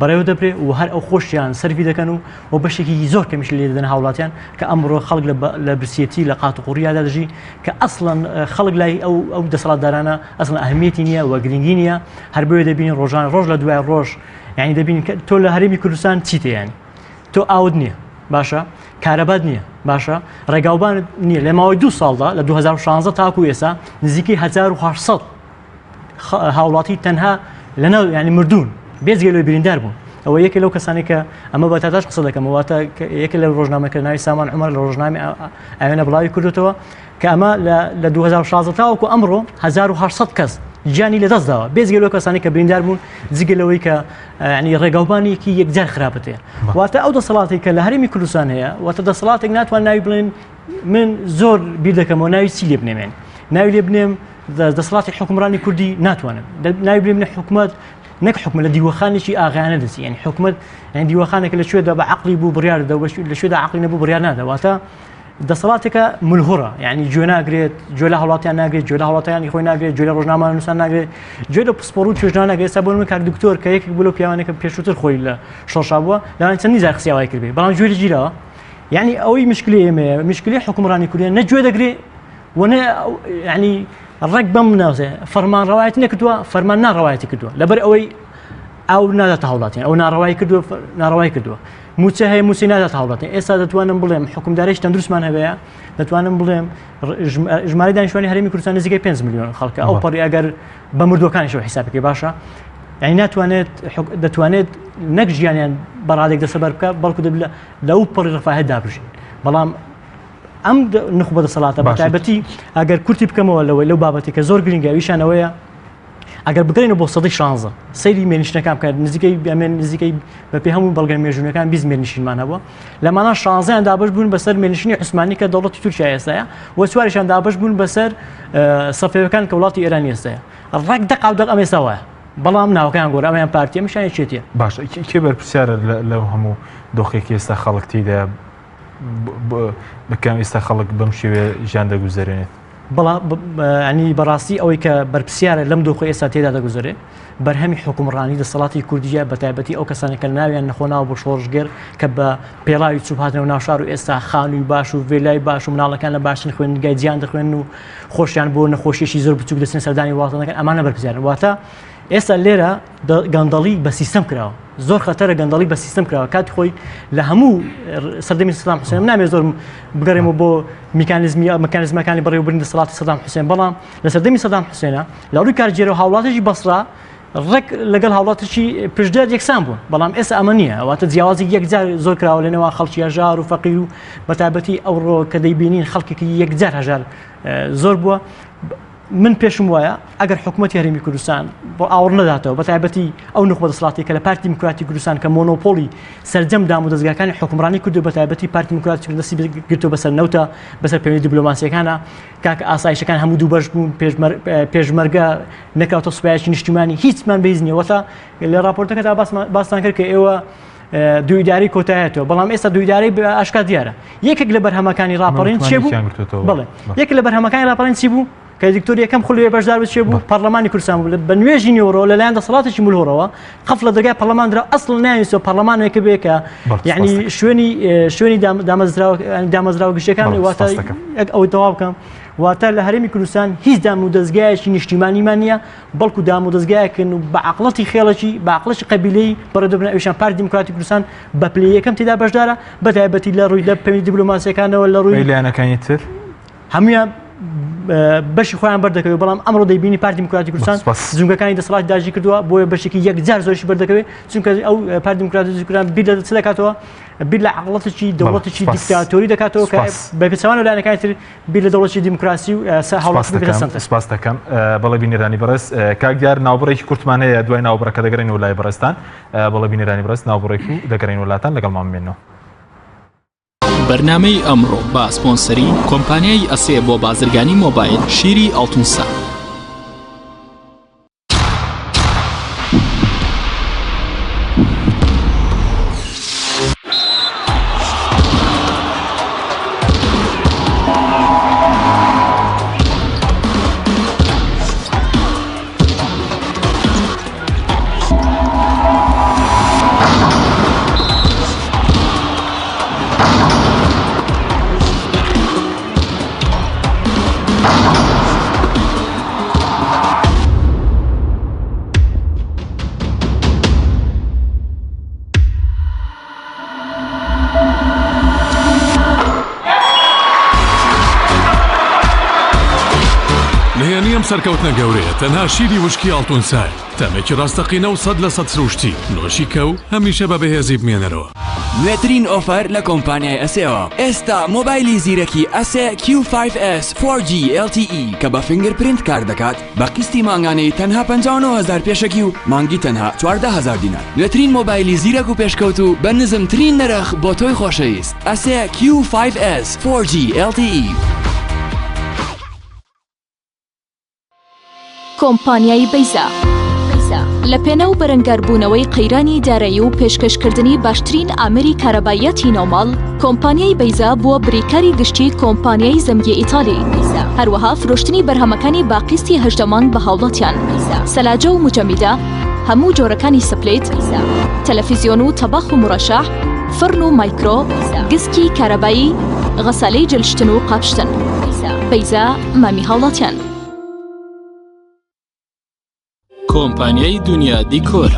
بەڕێوە دەبرێ و هەر ئەو خۆشیان سەرفی دەکەن و و بەشێکی زۆر کەمیش لێ دەدەن هاوڵاتیان کە ئەمڕۆ خەڵک لە برسێتی لە قات و قوڕیادا دەژی کە ئەسڵەن خەڵک لای ئەو ئەو دەسەڵاتدارانە ئەسڵەن ئەهمیەتی نییە و گرنگی نییە هەر بۆیە دەبینین ڕۆژان ڕۆژ لە دوای ڕۆژ یعنی دەبین کە تۆ لە هەرێمی کوردستان چیتە یعنی تۆ ئاوت نییە باشە کارەبات نییە باشە ڕێگاوبان نییە لە ماوەی دو ساڵدا لە 2016 تاکو ئێستا نزیکەی 1800 هاوڵاتی تەنها لەناو ینی مردوون بێجگە لەوەی بریندار بوون ئەوە یەکێ لەو کەسانی کە ئەمە بە تاتاش قسە دەکەم واتە یەکێ لە ڕۆژنامەکە ناوی سامان عمر لە ڕۆژنامی ئاوێنە بڵاوی کردوتەوە کە ئەمە لە 2016 تاوەکو ئەمڕۆ 1800 کەس گیانی لەدەست داوە بێجگە لەو کەسانی کە بریندار بوون جگە لەوەی کە ینی ڕێگاوبانێکی یەکجار خراپت هەیە واتە ئەو دەسەڵاتی کە لە هەرێمی کوردستان هەیە واتە دەسەڵاتێک ناتوان ناوی بڵێن من زۆر بیر دەکەمەوە ناوی چی لێ بنێمێن ناوی لێ بنێم دەسەڵاتی حکومڕانی کوردی ناتوانم ناوی بنێم حکومەت نەک حکومە لە دیوەخانێکی ئاغایانە دەچی یعنی حکومەت یعنی دیوەخانێک لە کوێدا بە عقلی بوو بڕیار دە لە کوێدا عقلی نەبوو بڕیار نادا واتە دەسەڵاتێکە ملهوڕە یعنی گوێ ناگرێت گوێ لە هەڵاتیان ناگرێت گوێ لە هەڵاتیانی خۆی ناگرێت گوێ لە ڕۆژنامە نووسان ناگرێت گوێ لە پسپۆڕ و توێژنان ناگرێت ئێستا بۆ من کاک دکتۆر کە یەکێک بوو لەو پیاوانێک کە پێشووتر خۆی لە شۆڕشا بووە لەوان چەندین جار قسەی ئاوای کردبێ بەڵام گوێ لە گیراوە یعنی ئەوەی مشکلی ئێمەیە مشکلی حکومڕانی کوردیە نە گوێ دەگرێ و نە یعنی ڕێک بەم ناوزێ فەرمان ڕەوایەتی نەکردووە فەرمان ناڕەوایەتی کردووە لەبەر ئەوەی ئاو ناداتە هاوڵاتیان ئەو ناڕەوای کردووە ناڕەوای کردووە موچە هەیە موچەی نادات هاوڵاتیان ئێستا دەتوانم بڵێم حکومدارێکی تەندروستمان هەبێ دەتوانم بڵێم ژمارەی دانیشتوانی هەرێمی کوردستان نزیکەی 5 میلیۆن خەڵکە ئەو پەڕی ئەگەر بە مردوەکانیشەوە حیساب بکەی باشە یعنی ناتوانێت دەتوانێت نەک ژیانیان بەڕادێک دەسەبەر بکە بەڵکو دەبێت لەو پەڕی ڕفاهێت دابژین بەڵام ئەم نخبە دەسەڵاتە بەتایبەتی ئەگەر کورتی بکەمەوە لەوەی لەو بابەتی کە زۆر گرنگە ئەویشانەوەیە ئەگەر بگەینەوە بۆ سەدەی شانزە سەیری مێنشنەکان بکات نزیکەی ئەمێن نزیکەی بەپێ هەموو بەڵگە مێژوونەکان 20 مێنشینمان هەبووە لەمانە شانزیان دابش بوون بەسەر مێنشینی عوسمانی کە دەوڵەتی تورکیا ئێستاە و چواریشان دابش بوون بەسەر سەفەوەکان کە وڵاتی ئێرانی ئێستاە ڕێک دەقا و دەق ئەم ئێستا وایە بەڵام ناوەکان گۆڕا ئەمیان پارتی ئەمیشان یەکێتیە باش کێ بەرپرسیارە لەو هەموو دۆخێکی ئێستا خەڵک تێیدا بکەم ئێستا خەڵک بەم شێوەیە ژیان دەگوزەرێنێت؟ بەڵام ینی بەڕاستی ئەوەی کە بەرپسیارە لەم دۆخی ئێستا تێدا دەگوزەرێ بەرهەمی حکومڕانی دەسەڵاتی کوردیە بە تایبەتی ئەو کەسانە کە ناویان نەخۆناوە بۆ شۆڕشگێر کە بە پێڵاوی چوب هاتنەوە ناوشار و ئێستا خانووی باش و ڤێلای باش و مناڵەکان لە باشترین خوێندنگای جیان دەخوێن و خۆشیان بۆ نەخۆشیێکی زۆر بچوک دەچن سەردانی وڵاتەکان ئەمانە بەرپسیارن واتە. ئێستا لێرە گەندەڵی بە سیستەم کراوە زۆر خەتەرە گەندەڵی بە سیستەم کراوە کاتی خۆی لە هەموو سەردەمی سەدام حوسێن نامێ زۆر بگەڕێمەوە بۆ میکانیزمی مکانیزمەکانی بەڕێوەبردنی دەسەڵاتی سەدام حوسێن بەڵام لە سەردەمی سەدام حوسێنە لە ڕووی کارگێرەوە هاوڵاتێکی بەسرا ڕێک لەگەڵ هاوڵاتێکی پشدەر یەکسان بوون بەڵام ئێستا ئەمە نییە واتە جیاوازی یەکجار زۆر کراوە لە نێوان خەڵکی هەژار و فەقیر و بەتایبەتی ئەوڕۆ کە دەیبینین خەڵکێکی یەکجار هەژار زۆر بووە من پێشم وایە ئەگەر حکوومەتی هەرێمی کوردستان بۆ ئاوڕ نەداتەوە بە تایبەتی ئەو نوخبە دەسەڵاتی کە لە پارتی دیموکراتی کوردستان کە مۆنۆپۆلی سەرجەم دام و دەزگاکانی حکومڕانی کردو بە تایبەتی پارتی دیموکراتی کوردستان دەستی گرتو بەسەر نەوتە بەسەر پەیوەندی دیبلۆماسیەکانە کاک ئاسایشەکان هەموو دوو بەش بوون پێشمەرگە نەکاتە سوپایەکی نیشتیمانی هیچمان بەهیچ نییە وەتا لە راپۆرتەکەدا باستان کرد کە ئێوە دوو ئیدارەی کۆتایەتەوە بەڵام ئێستا دوو ئیدارەی ئاشکا دیارە یەکێک لە بەرهەمەکانی ڕاپەڕین چێ بوو بڵێ یەک لە بەرهەمەکانی ڕاپەڕین چی بوو کە دکتۆر یەکەم خولێ بەشدار بچێ بوو پەرلەمانی کوردستان بوو بە نوێژی نیوەڕۆ لەلایەن دەسەڵاتێکی ملهوڕەوە قەف لە دەرگای پەرلەمان درا ئەسڵ ناویستەوە پەرلەمانێکە بێ کە یعنی شوێنی شوێنی دامەزراوە دامەزراوە گشتەکان واتە ئەوەی تەواو بکەم واتە لە هەرێمی کوردستان هیچ دام و دەزگایەکی نیشتیمانیمان نییە بەڵکو دام و دەزگایەکن و بە عەقڵەتی خێڵەکی بە عەقڵەتی قەبیلەی بەڕێوەدەبرن ئەویشان پارتی دیموکراتی کوردستان بە پلەی یەکەم تێدا بەشدارە بە تایبەتی لە ڕووی لە پەیوەندی دیبلۆماسیەکانەوە لە ڕووی لایەنەکانی تر هەموویان بەشی خۆیان بەردەکەوێت بەڵام ئەمڕۆ دەیبینی پارتی دیموکراتی کوردستان جونگەکانی دەسەڵات داگیر کردووە بۆیە بەشێکی یەکجار زۆرشی بەردەکەوێت چونکە ئەو پارتی دیموکراتی کوردستان بیر لە چ دەکاتەوە بیر لە عەقڵەتێکی دەوڵەتێکی دیکتاتۆری دەکاتەوە کە بە پێچەوانە لایەنەکانی تر بیر لە دەوڵەتی دیموکراسی و هاوڵاتی ببێتە سەنتەر. سپاس دەکەم. بەڵێ بینەرانی بەڕێز کاک دیار ناوبڕێکی کورتمان هەیە دوای ناوبڕەکە دەگەڕێینەوە لای بەڕێزتان. بەڵێ بینەرانی بەڕێز ناوبڕێک و دەگەڕێینەوە لاتان لەگەڵمان بمێنەوە. بەرنامەی ئەمڕۆ بە سپۆنسەری کۆمپانیای ئەسێ بۆ بازرگانی مۆبایل شیری ئاڵتونسا. نهێنی ئەم سەرکەوتنە گەورەیە تەنها شیری وشکی ئاڵتونسایە، تامێکی ڕاستەقینە و 100% سروشتی، نۆشی کە و هەمیشە بە بەهێزی بمێنەرەوە. نوێترین ئۆفەر لە کۆمپانیای ئەسێوە ئێستا مۆبایلی زیرەکی ئەسێ Q5S 4G LTE کە بە fingerprint کار دەکات بە قیستی مانگانەی تەنها 59 هەزار پێشەکی و مانگی تەنها 14 هەزار دینار نوێترین مۆبایلی زیرەک و پێشکەوتوو بە نزمترین نرخ بۆ تۆی خۆشەویست ئەسێ Q5S 4G LTE. کۆمپانیای بەیزا لە پێناو بەرەنگاربوونەوەی قەیرانی دارایی و پێشکەشکردنی باشترین ئامێری کارەباییاتی ناوماڵ، کۆمپانیای بەیزا بووە بریکاری گشتی کۆمپانیای زەمگی ئیتالی. هەروەها فرۆشتنی بەرهەمەکانی بە قیستی 18 مانگ بە هاوڵاتیان. سەلاجە و موجەمیدە، هەموو جۆرەکانی split، تەلەفیزیۆن و تەباخ و مورەشەح، فڕن و مایکرۆ، گسکی کارەبایی، غەسالەی جلشتن و قاپشتن. بەیزا مامی هاوڵاتیان. کۆمپانیای دونیا دیکۆر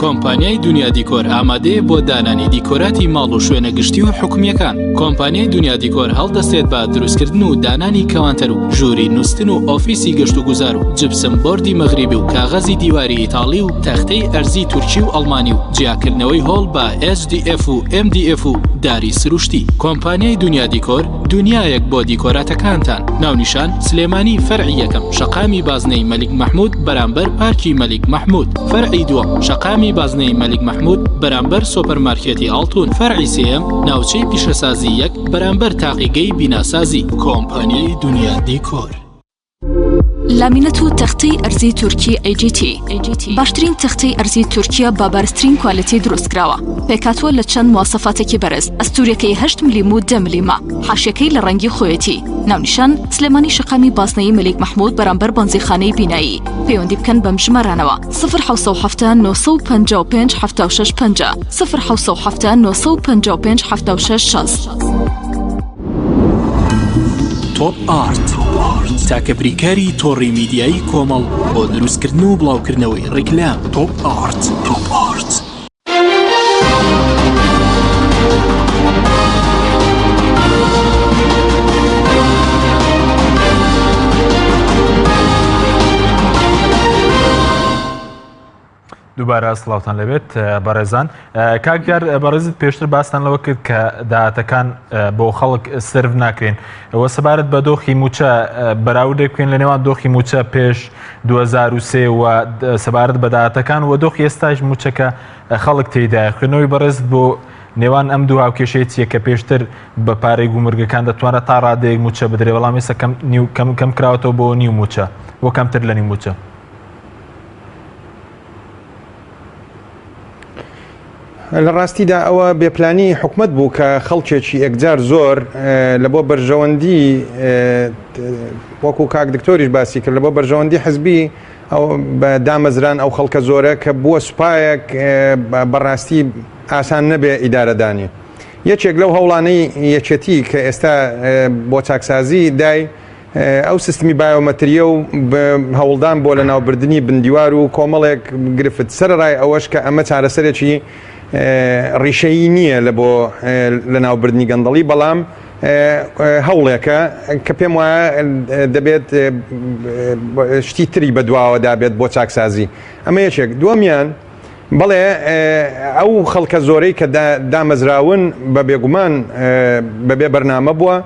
کۆمپانیای دونیا دیکۆر ئامادەیە بۆ دانانی دیکۆراتی ماڵ و شوێنە گشتی و حکومییەکان. کۆمپانیای دونیا دیکۆر هەڵدەستێت بە دروستکردن و دانانی کەوانتەر و ژووری نوستن و ئۆفیسی گەشتوگوزار و جپسم بۆردی مەغریبی و کاغەزی دیواری ئیتاڵی و تەختەی ئەرزی تورکی و ئەڵمانی و جیاکردنەوەی هۆڵ بە HDF و MDF و داری سروشتی. کۆمپانیای دونیا دیکۆر دونیایەک بۆ دیکۆراتەکانتان. ناونیشان، سلێمانی فەرعی یەکەم شەقامی بازنەی مەلیک مەحمود بەرامبەر پارکی مەلیک مەحمود فەرعی دووەم شەقامی بازنەی مەلیک مەحمود بەرامبەر سۆپەرمارکێتی ئاڵتون فەرعی سێیەم ناوچەی پیشەسازی یەک بەرامبەر تاقیگەی بیناسازی. کۆمپانیای دونیا دیکۆر. لامینەت و تەختەی ئەرزی تورکی AGT باشترین تەختەی ئەرزی تورکیە بە بەرزترین quality دروست کراوە پێکهاتووە لە چەند مواسەفاتێکی بەرز ئەستوریەکەی هەشت ملیم و دە ملیمە حاشیەکەی لە ڕەنگی خۆیەتی ناونیشان سلێمانی شەقامی بازنەیی مەلیک مەحمود بەرامبەر بەنزیخانەی بینایی پەیوەندی بکەن بەم ژمارانەوە 0 955 76 50 0 955 76 60. تۆپ ئارت. تاکە بریکاری تۆڕی میدیایی کۆمەڵ بۆ دروستکردن و بڵاوکردنەوەی ڕیکلام. تۆپ ئارت. تۆپ ئارت. دووبارە سڵاوتان لەبێت بەڕێزان کاک دیار بەڕێزت پێشتر باستان لەوە کرد کە داهاتەکان بۆ خەڵک سرف ناکرێن ئەوە سەبارەت بە دۆخی موچە بەراوردێک بکەین لە نێوان دۆخی موچە پێش 2023 و سەبارەت بە داهاتەکان و دۆخی ئێستاش موچەکە خەڵک تێیدایە خوێندنەوەی بەڕێزت بۆ نێوان ئەم دوو هاوکێشەیە چییە کە پێشتر بە پارەی گومرگەکان دەتوانرا تا ڕادەیەک موچە بدرێ بەڵام ئێستا کەم نیو کەم کەم کراوەتەوە بۆ نیو موچە بۆ کەمتر لە نیو موچە. لە ڕاستیدا ئەوە بێپلانی حکومت بوو کە خەڵکێکی ئێکجار زۆر لە بۆ بەرژەوەندی وەکو کاک دکتۆریش باسی کرد لە بۆ بەرژەوەندی حزبی ئەو بە دامەزران ئەو خەڵکە زۆرە کە بووە سوپایەک بەڕاستی ئاسان نەبێ ئیدارەدانی یەکێک لەو هەوڵانەی یەکێتی کە ئێستا بۆ چاکسازی دای ئەو سیستمی بایۆمەترییە و هەوڵدان بۆ لەناوبردنی بندیوار و کۆمەڵێک گرفت، سەرەڕای ئەوەش کە ئەمە چارەسەرێکی ڕیشەیی نییە لە بۆ لەناوبردنی گەندەڵی، بەڵام هەوڵێکە کە پێم وایە دەبێت شتی تری بەدواوەدا بێت بۆ چاکسازی. ئەمە یەکێک. دووەمیان، بەڵێ ئەو خەڵکە زۆرەی کە دامەزراون بە بێگومان بەبێ بەرنامە بووە،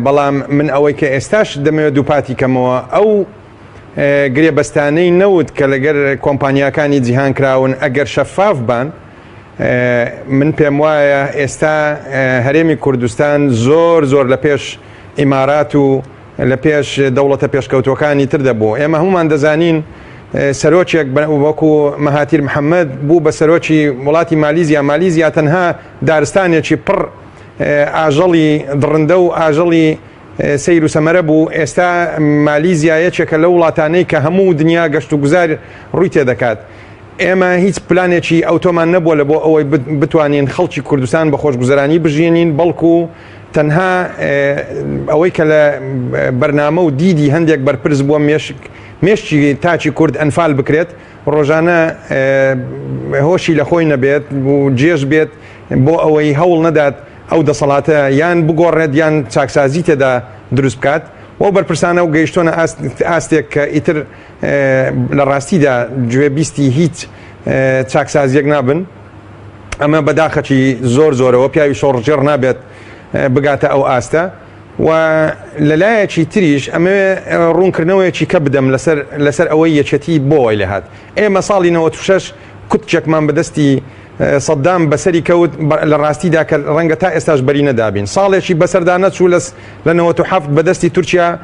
بەڵام من ئەوەی کە ئێستاش دەمەوێت دووپاتی کەمەوە ئەو گرێبەستانەی نەوت کە لەگەر کۆمپانیاکانی جیهان کراون ئەگەر شەفاف بان من پێم وایە ئێستا هەرێمی کوردستان زۆر زۆر لە پێش ئیمارات و لە پێش دەوڵەتە پێشکەوتوەکانی تر دەبوو ئێمە هەمومان دەزانین سەرۆکێک وەکو مەهاتیر محەممەد بوو بە سەرۆکی وڵاتی مالیزیا مالیزیا تەنها دارستانێکی پڕ ئاژەڵی دڕندە و ئاژەڵی سەیر و سەمەرە بوو، ئێستا مالیزیا یەکێکە لەو وڵاتانەی کە هەموو دنیا گەشت و گوزار ڕووی تێدەکات. ئێمە هیچ پلانێکی ئەوتۆمان نەبووە لە بۆ ئەوەی بتوانین خەڵکی کوردستان بە خۆشگوزەرانی بژیێنین، بەڵکو تەنها ئەوەی کە لە بەرنامە و دیدی هەندێک بەرپرس بووە مێشک مێشکی تاکی کورد ئەنفال بکرێت، ڕۆژانە هۆشی لە خۆی نەبێت و جێژ بێت، بۆ ئەوەی هەوڵ نەدات ئەو دەسەڵاتە یان بگۆڕێت یان چاکسازی تێدا دروست بکات و بەرپرسانە و گەیشتۆنە ئاستێک کە ئیتر لە ڕاستیدا گوێبیستی هیچ چاکسازیەک نابن ئەمە بەداخەکی زۆر زۆرەوە پیاوی شۆڕژێڕ نابێت بگاتە ئەو ئاستە و لەلایەکی تریش ئەمەوێ ڕوونکردنەوەیەکی کە بدەم لەسەر لەسەر ئەوەی یەکێتی بۆ وای لێهات ئێمە ساڵی 96 کوتکێکمان بەدەستی سەدام بەسەری کەوت لە ڕاستیدا کە ڕەنگە تا ئێستاش بەری نەدابین ساڵێکی بەسەردا نەچوو لە لە 97 بەدەستی تورکیا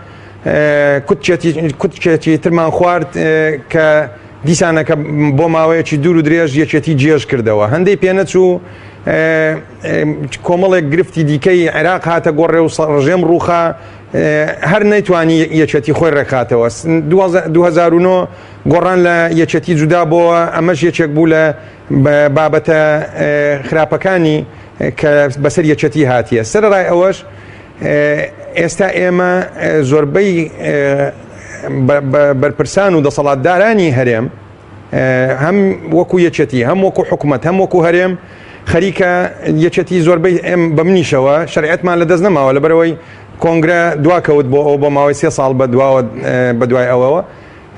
کوتکێتی ترمان خوارد کە دیسانەکە بۆ ماوەیەکی دوور و درێژ یەکێتی جێژ کردەوە هەندەی پێنەچوو کۆمەڵێک گرفتی دیکەی عێراق هاتە گۆڕێ و ڕژێم ڕووخا هەر نەیتوانی یەکێتی خۆی ڕێکخاتەوە 2009 گۆڕان لە یەکێتی جودا بۆوە ئەمەش یەکێک بوو لە بابەتە خراپەکانی کە بەسەر یەکێتی هاتیە سەرەڕای ئەوەش ئێستا ئێمە زۆربەی بەرپرسان و دەسەڵاتدارانی هەرێم هەم وەکو یەکێتی هەم وەکو حکومت هەم وەکو هەرێم خەریکە یەکێتی زۆربەی ئێم بە منیشەوە شەرعەتمان لە دەست نەماوە لەبەرەوەی کۆنگرە دواکەوت بۆ ئەو بۆ ماوەی سێ ساڵ بە دواوە بە دوای ئەوەوە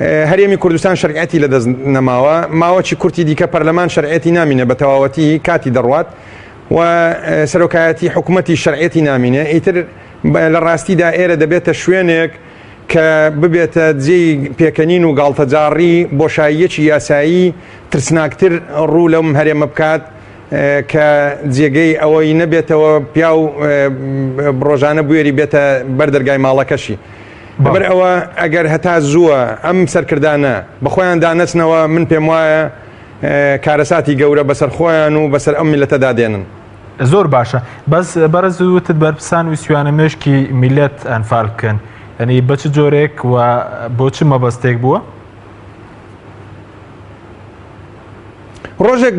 هەرێمی کوردستان شەرعیەتی لەدەست نەماوە، ماوەکی کورتی دیکە پەرلەمان شەرعیەتی نامینێ بە تەواوەتی کاتی دەڕوات و سەرۆکایەتی حکومەتی شەرعیەتی نامینێ، ئیتر لە ڕاستیدا ئێرە دەبێتە شوێنێک کە ببێتە جێی پێکەنین و گاڵتەجاڕی بۆشاییەکی یاسایی ترسناکتر ڕوو لەم هەرێمە بکات کە جێگەی ئەوەی نەبێتەوە پیاو ڕۆژانە بوێری بێتە بەر دەرگای ماڵەکەشی. لەبەر ئەوە ئەگەر هەتا زووە ئەم سەرکردانە بە خۆیاندا نەچنەوە من پێم وایە کارەساتی گەورە بەسەر خۆیان و بەسەر ئەم میللەتەدا دێنن. زۆر باشە بەس بەڕێز وتت بەرپرسان ویستویانە مێشکی میللەت ئەنفال بکەن یعنی بە چ جۆرێک و بۆ چ مەبەستێک بووە؟ ڕۆژێک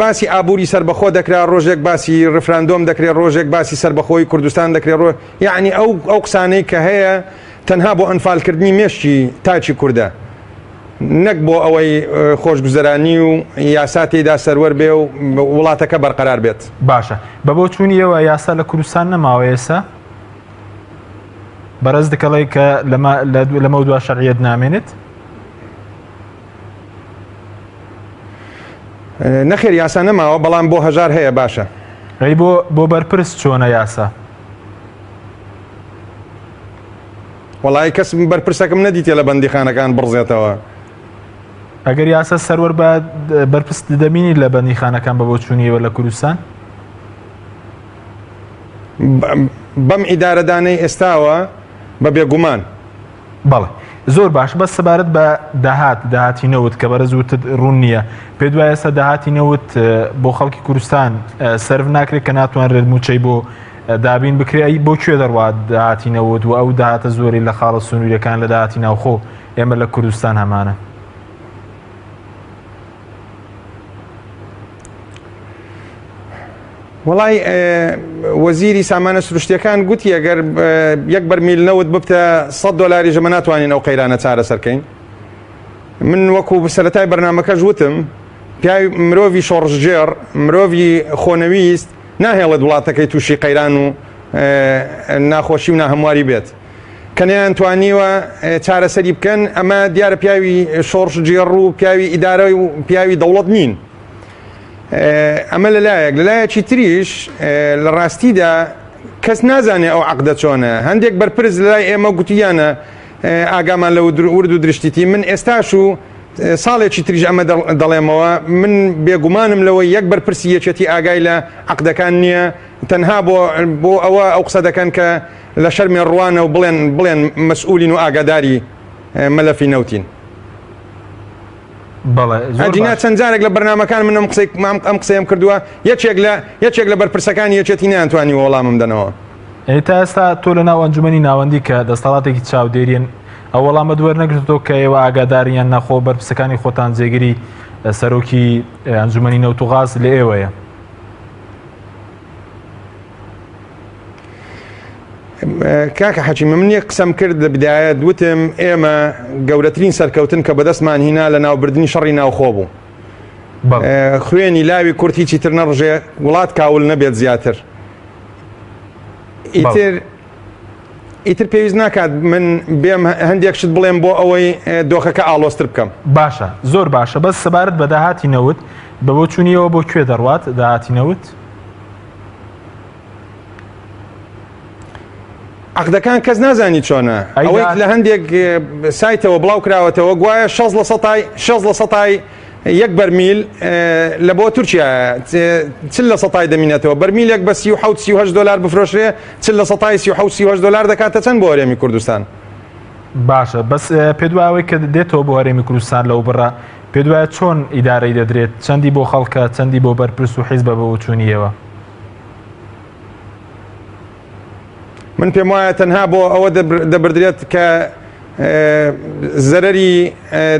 باسی ئابووری سەربەخۆ دەکرا ڕۆژێک باسی ڕفراندۆم دەکرێت ڕۆژێک باسی سەربەخۆی کوردستان دەکرێت ڕۆ یعنی ئەو ئەو قسانەی کە هەیە. تەنها بۆ ئەنفالکردنی مێشکی تاکی کوردە نەک بۆ ئەوەی خۆشگوزەرانی و یاسا تێیدا سەروەر بێ و وڵاتەکە بەرقەرار بێت. باشە بە بۆچوونی ئێوە یاسا لە کوردستان نەماوە ئێستا؟ بەڕێز دکەڵێ کە لەمە لەمەودوا شەرعیەت نامێنێت؟ نەخێر یاسا نەماوە بەڵام بۆ هەژار هەیە باشە. ئەی بۆ بۆ بەرپرس چۆنە یاسا؟ وەڵایی کەس بەرپرسەکەم نەدیتێ لە بەندیخانەکان بڕزێتەوە. ئەگەر یاسا سەروەر بە بەرپرس دەبینی لە بەندیخانەکان بە بۆچوونی ئێوە لە کوردستان؟ بەم ئیدارەدانەی ئێستاوە بە بێگومان. بەڵێ زۆر باش بەس سەبارەت بە داهات داهاتی نەوت کە بەرز وتت ڕوون نییە پێ دوای ئێستا داهاتی نەوت بۆ خەڵکی کوردستان سەرف ناکرێت کە ناتوانرێت موچەی بۆ دابین بکرێ ئەی بۆ کوێ دەڕوات داهاتی نەوت و ئەو داهاتە زۆری لە خاڵە سنووریەکان لە داهاتی ناوخۆ ئێمە لە کوردستان هەمانە. وەڵای وەزیری سامانە سروشتیەکان گوتی ئەگەر یەک بەرمیل نەوت ببتە 100 دۆلاریش ئەمە ناتوانین ئەو قەیرانە چارەسەرکەین من وەکو سەرەتای بەرنمەکەش وتم پیاوی مرۆڤی شۆڕشگێڕ مرۆڤی خۆنەویست ناهێڵێت وڵاتەکەی تووشی قەیران و ناخۆشی و ناهەمواری بێت کە نەیانتوانیوە چارەسەری بکەن ئەمە دیارە پیاوی شۆڕشگێڕ و پیاوی ئیدارە و پیاوی دەوڵەت نین ئەمە لەلایەک لەلایەکی تریش لە ڕاستیدا کەس نازانێ ئەو عقدە چۆنە هەندێک بەرپرس لەلای ئێمە گوتیانە ئاگامان لە ورد و درشتیتی من ئێستاش و ساڵێکی تریش ئەمە دەڵێمەوە من بێگومانم لەوەی یەک بەرپرسی یەکێتی ئاگای لە عقدەکان نییە تەنها بۆ بۆ ئەوە ئەو قسە دەکەن کە لە شەرمێ ڕوانە و بڵێن بڵێن مەسئولین و ئاگاداری مەلەفی نەوتین. بەڵێ زۆر ئەگینا باش. چەند جارێک لە بەرنامەکان من ئەم قسەی ئەم ئەم قسەیەم کردووە یەکێک لە یەکێک لە بەرپرسەکانی یەکێتی نەیانتوانیوە وەڵامم دەنەوە. ئەی تا ئێستا تۆ لە ناو ئەنجومەنی ناوەندی کە دەستەڵاتێکی چاودێرین ئەو وەڵامەت وەرنەگرتۆتەوە کە ئێوە ئاگادارن یان ناخۆ بەرپرسەکانی خۆتان جێگری سەرۆکی ئەنجومەنی نەوت و غاز لە ئێوەیە؟ کاکە حەکیم من یەک قسەم کرد لە بدایەت وتم ئێمە گەورەترین سەرکەوتن کە بەدەستمان هینا لە ناوبردنی شەڕی ناوخۆ بوو خوێنی لاوی کورد هیچی تر نەڕژێ وڵات کاول نەبێت زیاتر ئیتر ئیتر پێویست ناکات من بێم هەندێک شت بڵێم بۆ ئەوەی دۆخەکە ئاڵۆزتر بکەم. باشە زۆر باشە بەس سەبارەت بە داهاتی نەوت بە بۆچوونیەوە بۆ کوێ دەڕوات داهاتی نەوت؟ عەقدەکان کەس نازانی چۆنە ئەوەی لە هەندێک سایتەوە بڵاو کراوەتەوە گوایە 6 لە سەتای 6 لە سەتای یەک بەرمیل لە بۆ تورکیا چل لە سەتای دەمینێتەوە بەرمیلێک بە 37 38 دلار بفرۆشرێ چل لە سەتای 37 38 دلار دەکاتە چەند بۆ هەرێمی کوردستان باشە بەس پێت وایە ئەوەی کە دێتەوە بۆ هەرێمی کوردستان لەو بڕە پێت وایە چۆن ئیدارەی دەدرێت چەندی بۆ خەڵکە چەندی بۆ بەرپرس و حیزبە بە بۆچوونی ئێوە؟ من پێم وایە تەنها بۆ ئەوە دەبردرێت کە زەرەری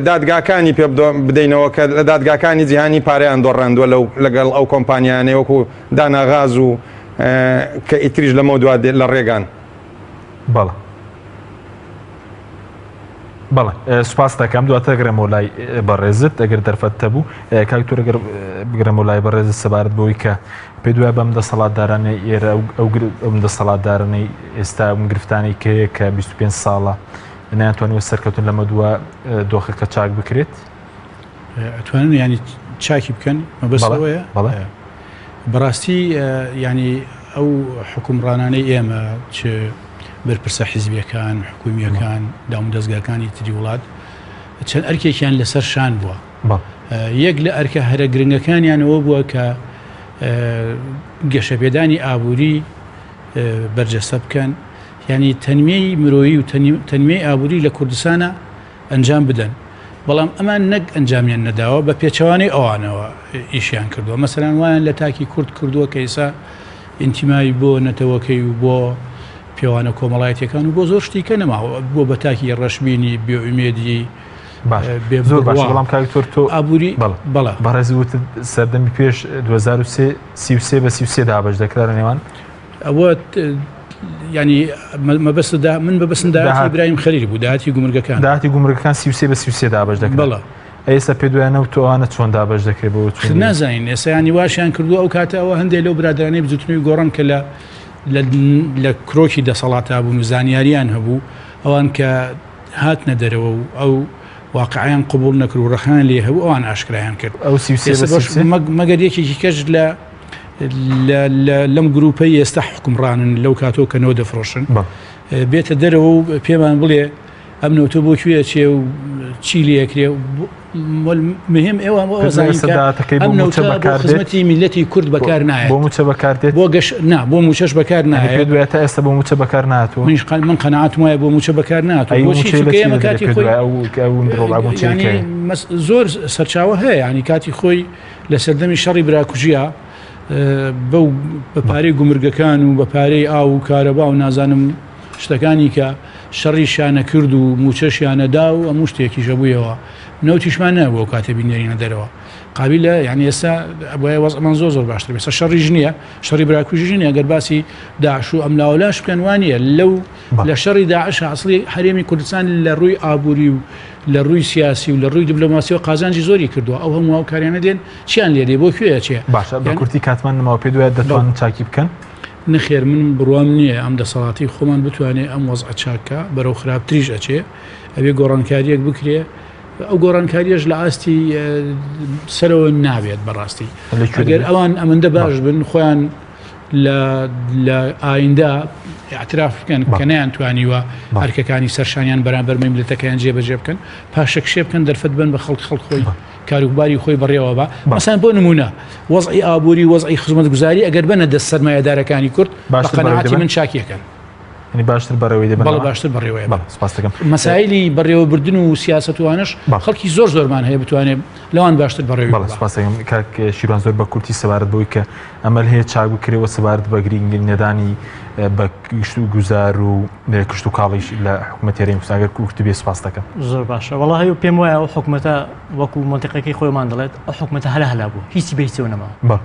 دادگاکانی پێ بدەینەوە کە لە دادگاکانی جیهانی پارەیان دۆڕاندووە لەو لەگەڵ ئەو کۆمپانیانەی وەکو داناغاز و کە ئیتریش لەمە دوا لە ڕێگان. بەڵێ بەڵێ سوپاس دەکەم دواتر گەڕێمەوە لای بەڕێزت ئەگەر دەرفەت هەبوو کاک تورە گەر بگەڕێمەوە لای بەڕێزت سەبارەت بەوەی کە پێت وایە بەم دەسەڵاتدارانەی ئێرە ئەو ئەم دەسەڵاتدارانەی ئێستا ئەم گرفتانەی کە هەیە کە 25 ساڵە نەیانتوانیوە سەرکەوتن لەمە دووە دۆخەکە چاک بکرێت ئەتوانن ینی چاکی بکەن مەبەستەوەیە بەڵێ بەڕاستی ینی ئەو حکومڕانانەی ئێمە چ بەرپرسە حیزبیەکان، حکومیەکان، دامودەزگاکانی تری وڵات چەند ئەرکێکیان لەسەر شان بووە. یەک لە ئەرکە هەرە گرنگەکانیانەوە بووە کە گەشەپێدانی ئابووری بەرجەستە بکەن، یعنی تەنمیەی مرۆیی و تەنمیەی ئابووری لە کوردستانە ئەنجام بدەن بەڵام ئەمان نەک ئەنجامیان نەداوە بە پێچەوانەی ئەوانەوە ئیشیان کردووە مەسەلەن وایان لە تاکی کورد کردووە کە ئێسا ئینتیمای بۆ نەتەوەکەی و بۆ پێوانە کۆمەڵایەتیەکان و بۆ زۆر شتی کە نەماوە بۆ بە تاکی ڕەشبینی بێئومێدی باش زۆر باش بەڵام کاک دکتۆر تۆ ئابووری بەڵێ بەڕێز وتت سەردەمی پێش 2003 33 بە 33 دابەش دەکرا لە نێوان ئەوە. ینی مەبەست دا من بەبسم داهاتی ئیبراهیم خەلیل بوو داهاتی گومرگەکان داهاتی گومرگەکان 33 بە 33 دابەش دەکرێت بەڵێ ئێستا پێ دوایە نەوت و ئەوانە چۆن دابەش دەکرێت بۆ چۆن نازانین ئێستا ینی واشیان کردو ئەو کاتە ئەوە هەندێک لەو برادرانەی بزوتنەوەی گۆڕان کە لە لە کرۆکی دەسەڵاتا بوون و زانیاریان هەبوو ئەوان کە هاتنە دەرەوە و ئەو واقعیان قبول نەکرد و ڕەخنەیان لێ هەبوو ئەوان ئاشکرایان کرد ئەو 33 مەگەر یەکێکی کەش لە لەم گروپەی ئێستا حکومڕانن لەو کاتەوە کە نەوە دەفرۆشن بێتە دەرەوە و پێمان بڵێ ئەم نەوتە بۆ کوێ چێ و چی لەکرێ مهم ئێوە ئەم نەوتە بەکار خزمەتی میلەتی کورد بەکار نایە بۆ موچە بەکار دێت بۆ گەش نا بۆ موچەش بەکار نایە دوای تا ئێستا بۆ موچە بەکار ناتوە منیش من قەناعەتم وایە بۆ موچە بەکار ناتوە بۆ چی چونکە ئێمە کاتی خۆی زۆر سەرچاوە هەیە ینی کاتی خۆی لە سەردەمی شەڕی براکوژیە بەو بە پارەی گومرگەکان و بە پارەی ئاو و کارەبا و نازانم شتەکانی کە شەڕیشیانە کرد و موچەشیانە دا و هەموو شتێکیش هەبوویەوە نەوتیشمان نەبوو ئەو کاتە بینێرینە دەرەوە قابیلە یعنی ئێستا ئەبوایە وەزعمان زۆر زۆر باشتر بێت شەڕیش نییە شەڕی براکوژیش نییە گەر باسی داعش و ئەملاولاش بکەن وانە لەو لە شەڕی داعش ئەسڵی هەرێمی کوردستان لە ڕووی ئابووری و لە ڕووی سیاسی و لە ڕووی دیبلۆماسیەوە قازانجی زۆری کردووە ئەو هەموو هاوکاریانە دێن چیان لێ دێ بۆ کوێ ئەچێ باشە بە کورتی کاتمان نەماوە پێت وایە دەتوانن چاکی بکەن؟ نەخێر من بڕوام نییە ئەم دەسەڵاتی خۆمان بتوانێ ئەم وەزعە چاک کا بەرەو خراپتریش ئەچێ ئەبێ گۆڕانکاریەک بکرێ ئەو گۆڕانکاریەش لە ئاستی سەرەوە نابێت بەڕاستی ئەگەر ئەوان ئەمەندە باش بن خۆیان لە لە ئایندە اعتراف بکەن کە نەیان توانیوە ئەرکەکانی سەرشانیان بەرامبەر میللەتەکەیان جێبەجێ بکەن پاشەکشێ بکەن دەرفەت بن بە خەڵک خەڵک خۆی کاروباری خۆی بەڕێوە بە مەسەن بۆ نمونە وەزعی ئابووری وەزعی خزمەتگوزاری ئەگەر بەنە دەست سەرمایەدارەکانی کورد بە قەناعەتی من چاکیەکەن. یعنی باشتر بەڕێوەی دەبەن بەڵێ باشتر بەڕێوەیە بەڵێ سپاس دەکەم مەسایلی بەڕێوەبردن و سیاسەت و ئەوانەش خەڵکی زۆر زۆرمان هەیە بتوانێت لەوان باشتر بەڕێوەی بەڵێ سپاس دەکەم کاک شیروان زۆر بە کورتی سەبارەت بەوەی کە ئەمەل هەیە چاک بکرێ و سەبارەت بە گرینگی نەدانی بە گشت و گوزار و کشت و کاڵیش لە حکوومەت هەرێمی کوردستان گەر کورت بێ سپاس دەکەم. زۆر باشە وەڵاهی و پێم وایە ئەو حکوومەتە وەکو مەنتیقەکەی خۆمان دەڵێت ئەو حکوومەتە هەلا هەلا بوو هیچی بە هیچەوە نەماوە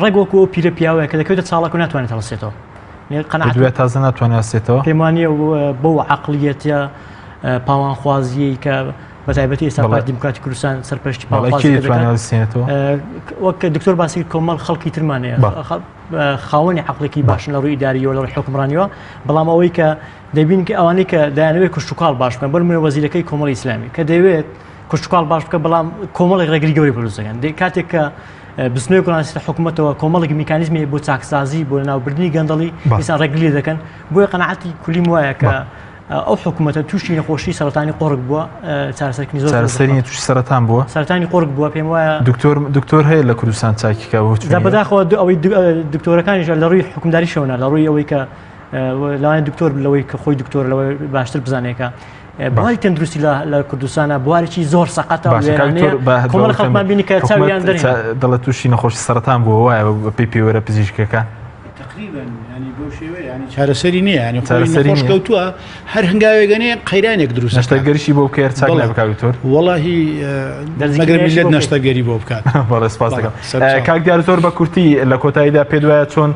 ڕێک وەکو ئەو پیرە پیاوەیە کە دەکەوێتە چاڵەک و ناتوانێت هەڵسێتەوە قەناعەت دوای تازە ناتوانێت هەستێتەوە پێم وانییە بەو عەقڵیەتە پاوانخوازیەی کە بە تایبەتی ئێستا پارتی دیموکراتی کوردستان سەرپەرشتی پاوانخوازی دەکات وەک دکتۆر باسی کۆمەڵ خەڵکی ترمان هەیە خاوەنی عەقڵێکی باشن لە ڕووی ئیداریەوە لە ڕووی حوکمڕانیەوە بەڵام ئەوەی کە دەبین کە ئەوانەی کە دەیانەوێت کشتوکاڵ باش بکەن بۆ نمونە وەزیرەکەی کۆمەڵی ئیسلامی کە دەیەوێت کشتوکاڵ باش بکە بەڵام کۆمەڵێک ڕێگری گەورەی بۆ دروست دەکەن کاتێک کە بزنەوەی گۆڕان سەر حکوومەتەوە کۆمەڵێک میکانیزمی بۆ چاکسازی بۆ لەناوبردنی گەندەڵی دیسان ڕێگری لێ دەکەن بۆیە قەناعەتی کولیم وایە کە ئەو حکوومەتە تووشی نەخۆشی سەرەتانی قۆڕگ بووە چارەسەرکردنی زۆر چارەسەری تووشی سەرەتان بووە سەرەتانی قۆڕگ بووە پێم وایە دکتۆر دکتۆر هەیە لە کوردستان چاکی کە جا بەداخەوە ئەوەی دکتۆرەکانیش لە ڕووی حکومداریشەوە نا لە ڕووی ئەوەی کە لەوانەیە دکتۆر لەوەی کە خۆی دکتۆر لەوەی باشتر بزانێکە بواری تەندروستی لە کوردستانە بوارێکی زۆر سەقەتە کۆمەڵ خەڵکمان بینی کە چاویان دەرهێنا دەڵێت تووشی نەخۆشی سەرەتان بووە وایە بەپێی پێوەرە پزیشکەکان تقریبا ینی بەو شێوەیە ینی چارەسەری نییە ینی چارەسەری خۆش کەوتووە هەر هەنگاوێگەنێ قەیرانێک دروست نەشتەرگەریشی بۆ بکەێت چاک بکات دکتۆر وەڵاهی مەگەر میللەت نەشتەرگەری بۆ بکات بەڵێ سپاس دەکەم کاک دیار زۆر بە کورتی لە کۆتاییدا پێت وایە چۆن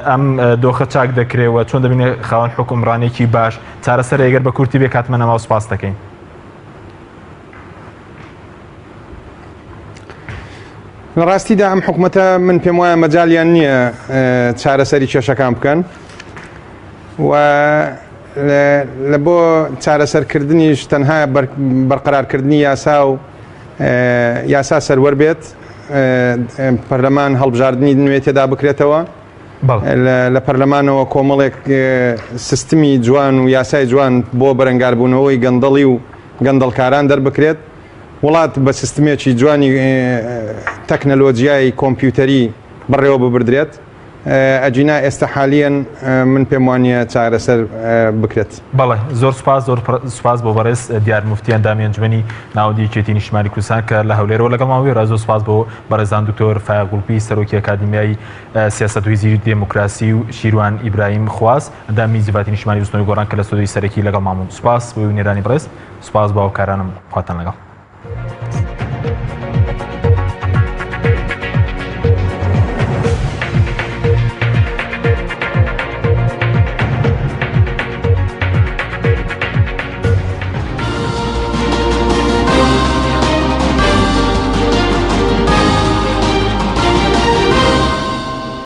ئەم دۆخە چاک دەکرێ و چۆن دەبینێ خاوەن حوکمڕانێکی باش چارەسەر ئەگەر بە کورتی بێ کاتمە نەما و سپاس دەکەین. لە ڕاستیدا ئەم حکومەتە من پێم وایە مەجالیان نییە چارەسەری کێشەکان بکەن و لە بۆ چارەسەرکردنیش تەنها بەرقەرارکردنی یاسا و یاسا سەروەر بێت پەرلەمان هەڵبژاردنی نوێ تێدا بکرێتەوە لە پەرلەمانەوە کۆمەڵێک سیستمی جوان و یاسای جوان بۆ بەرەنگاربوونەوەی گەندەڵی و گەندەڵکاران دەربکرێت وڵات بە سیستمێکی جوانی تەکنەلۆجیای کۆمپیوتەری بەڕێوە ببردرێت ئەگینا ئێستا حالیەن من پێم وانیە چارەسەر بکرێت. بەڵێ زۆر سوپاس زۆر سوپاس بۆ بەڕێز دیار موفتی ئەندامی ئەنجومەنی ناوەندی یەکێتی نیشتمانی کوردستان کە لە هەولێرەوە لەگەڵمان وێرا زۆر سوپاس بۆ بەڕێزان دکتۆر فایەق گوڵپی سەرۆکی ئەکادیمیای سیاسەت و هزری دێموکراسی و شیروان ئیبراهیم خواز ئەندامی جڤاتی نیشتمانی بزوتنەوەی گۆڕان کە لە ستۆدیۆی سەرەکی لەگەڵمان بوون سوپاس بۆ بینەرانی بەڕێز سوپاس بۆ هاوکارانم خواتان لەگەڵ.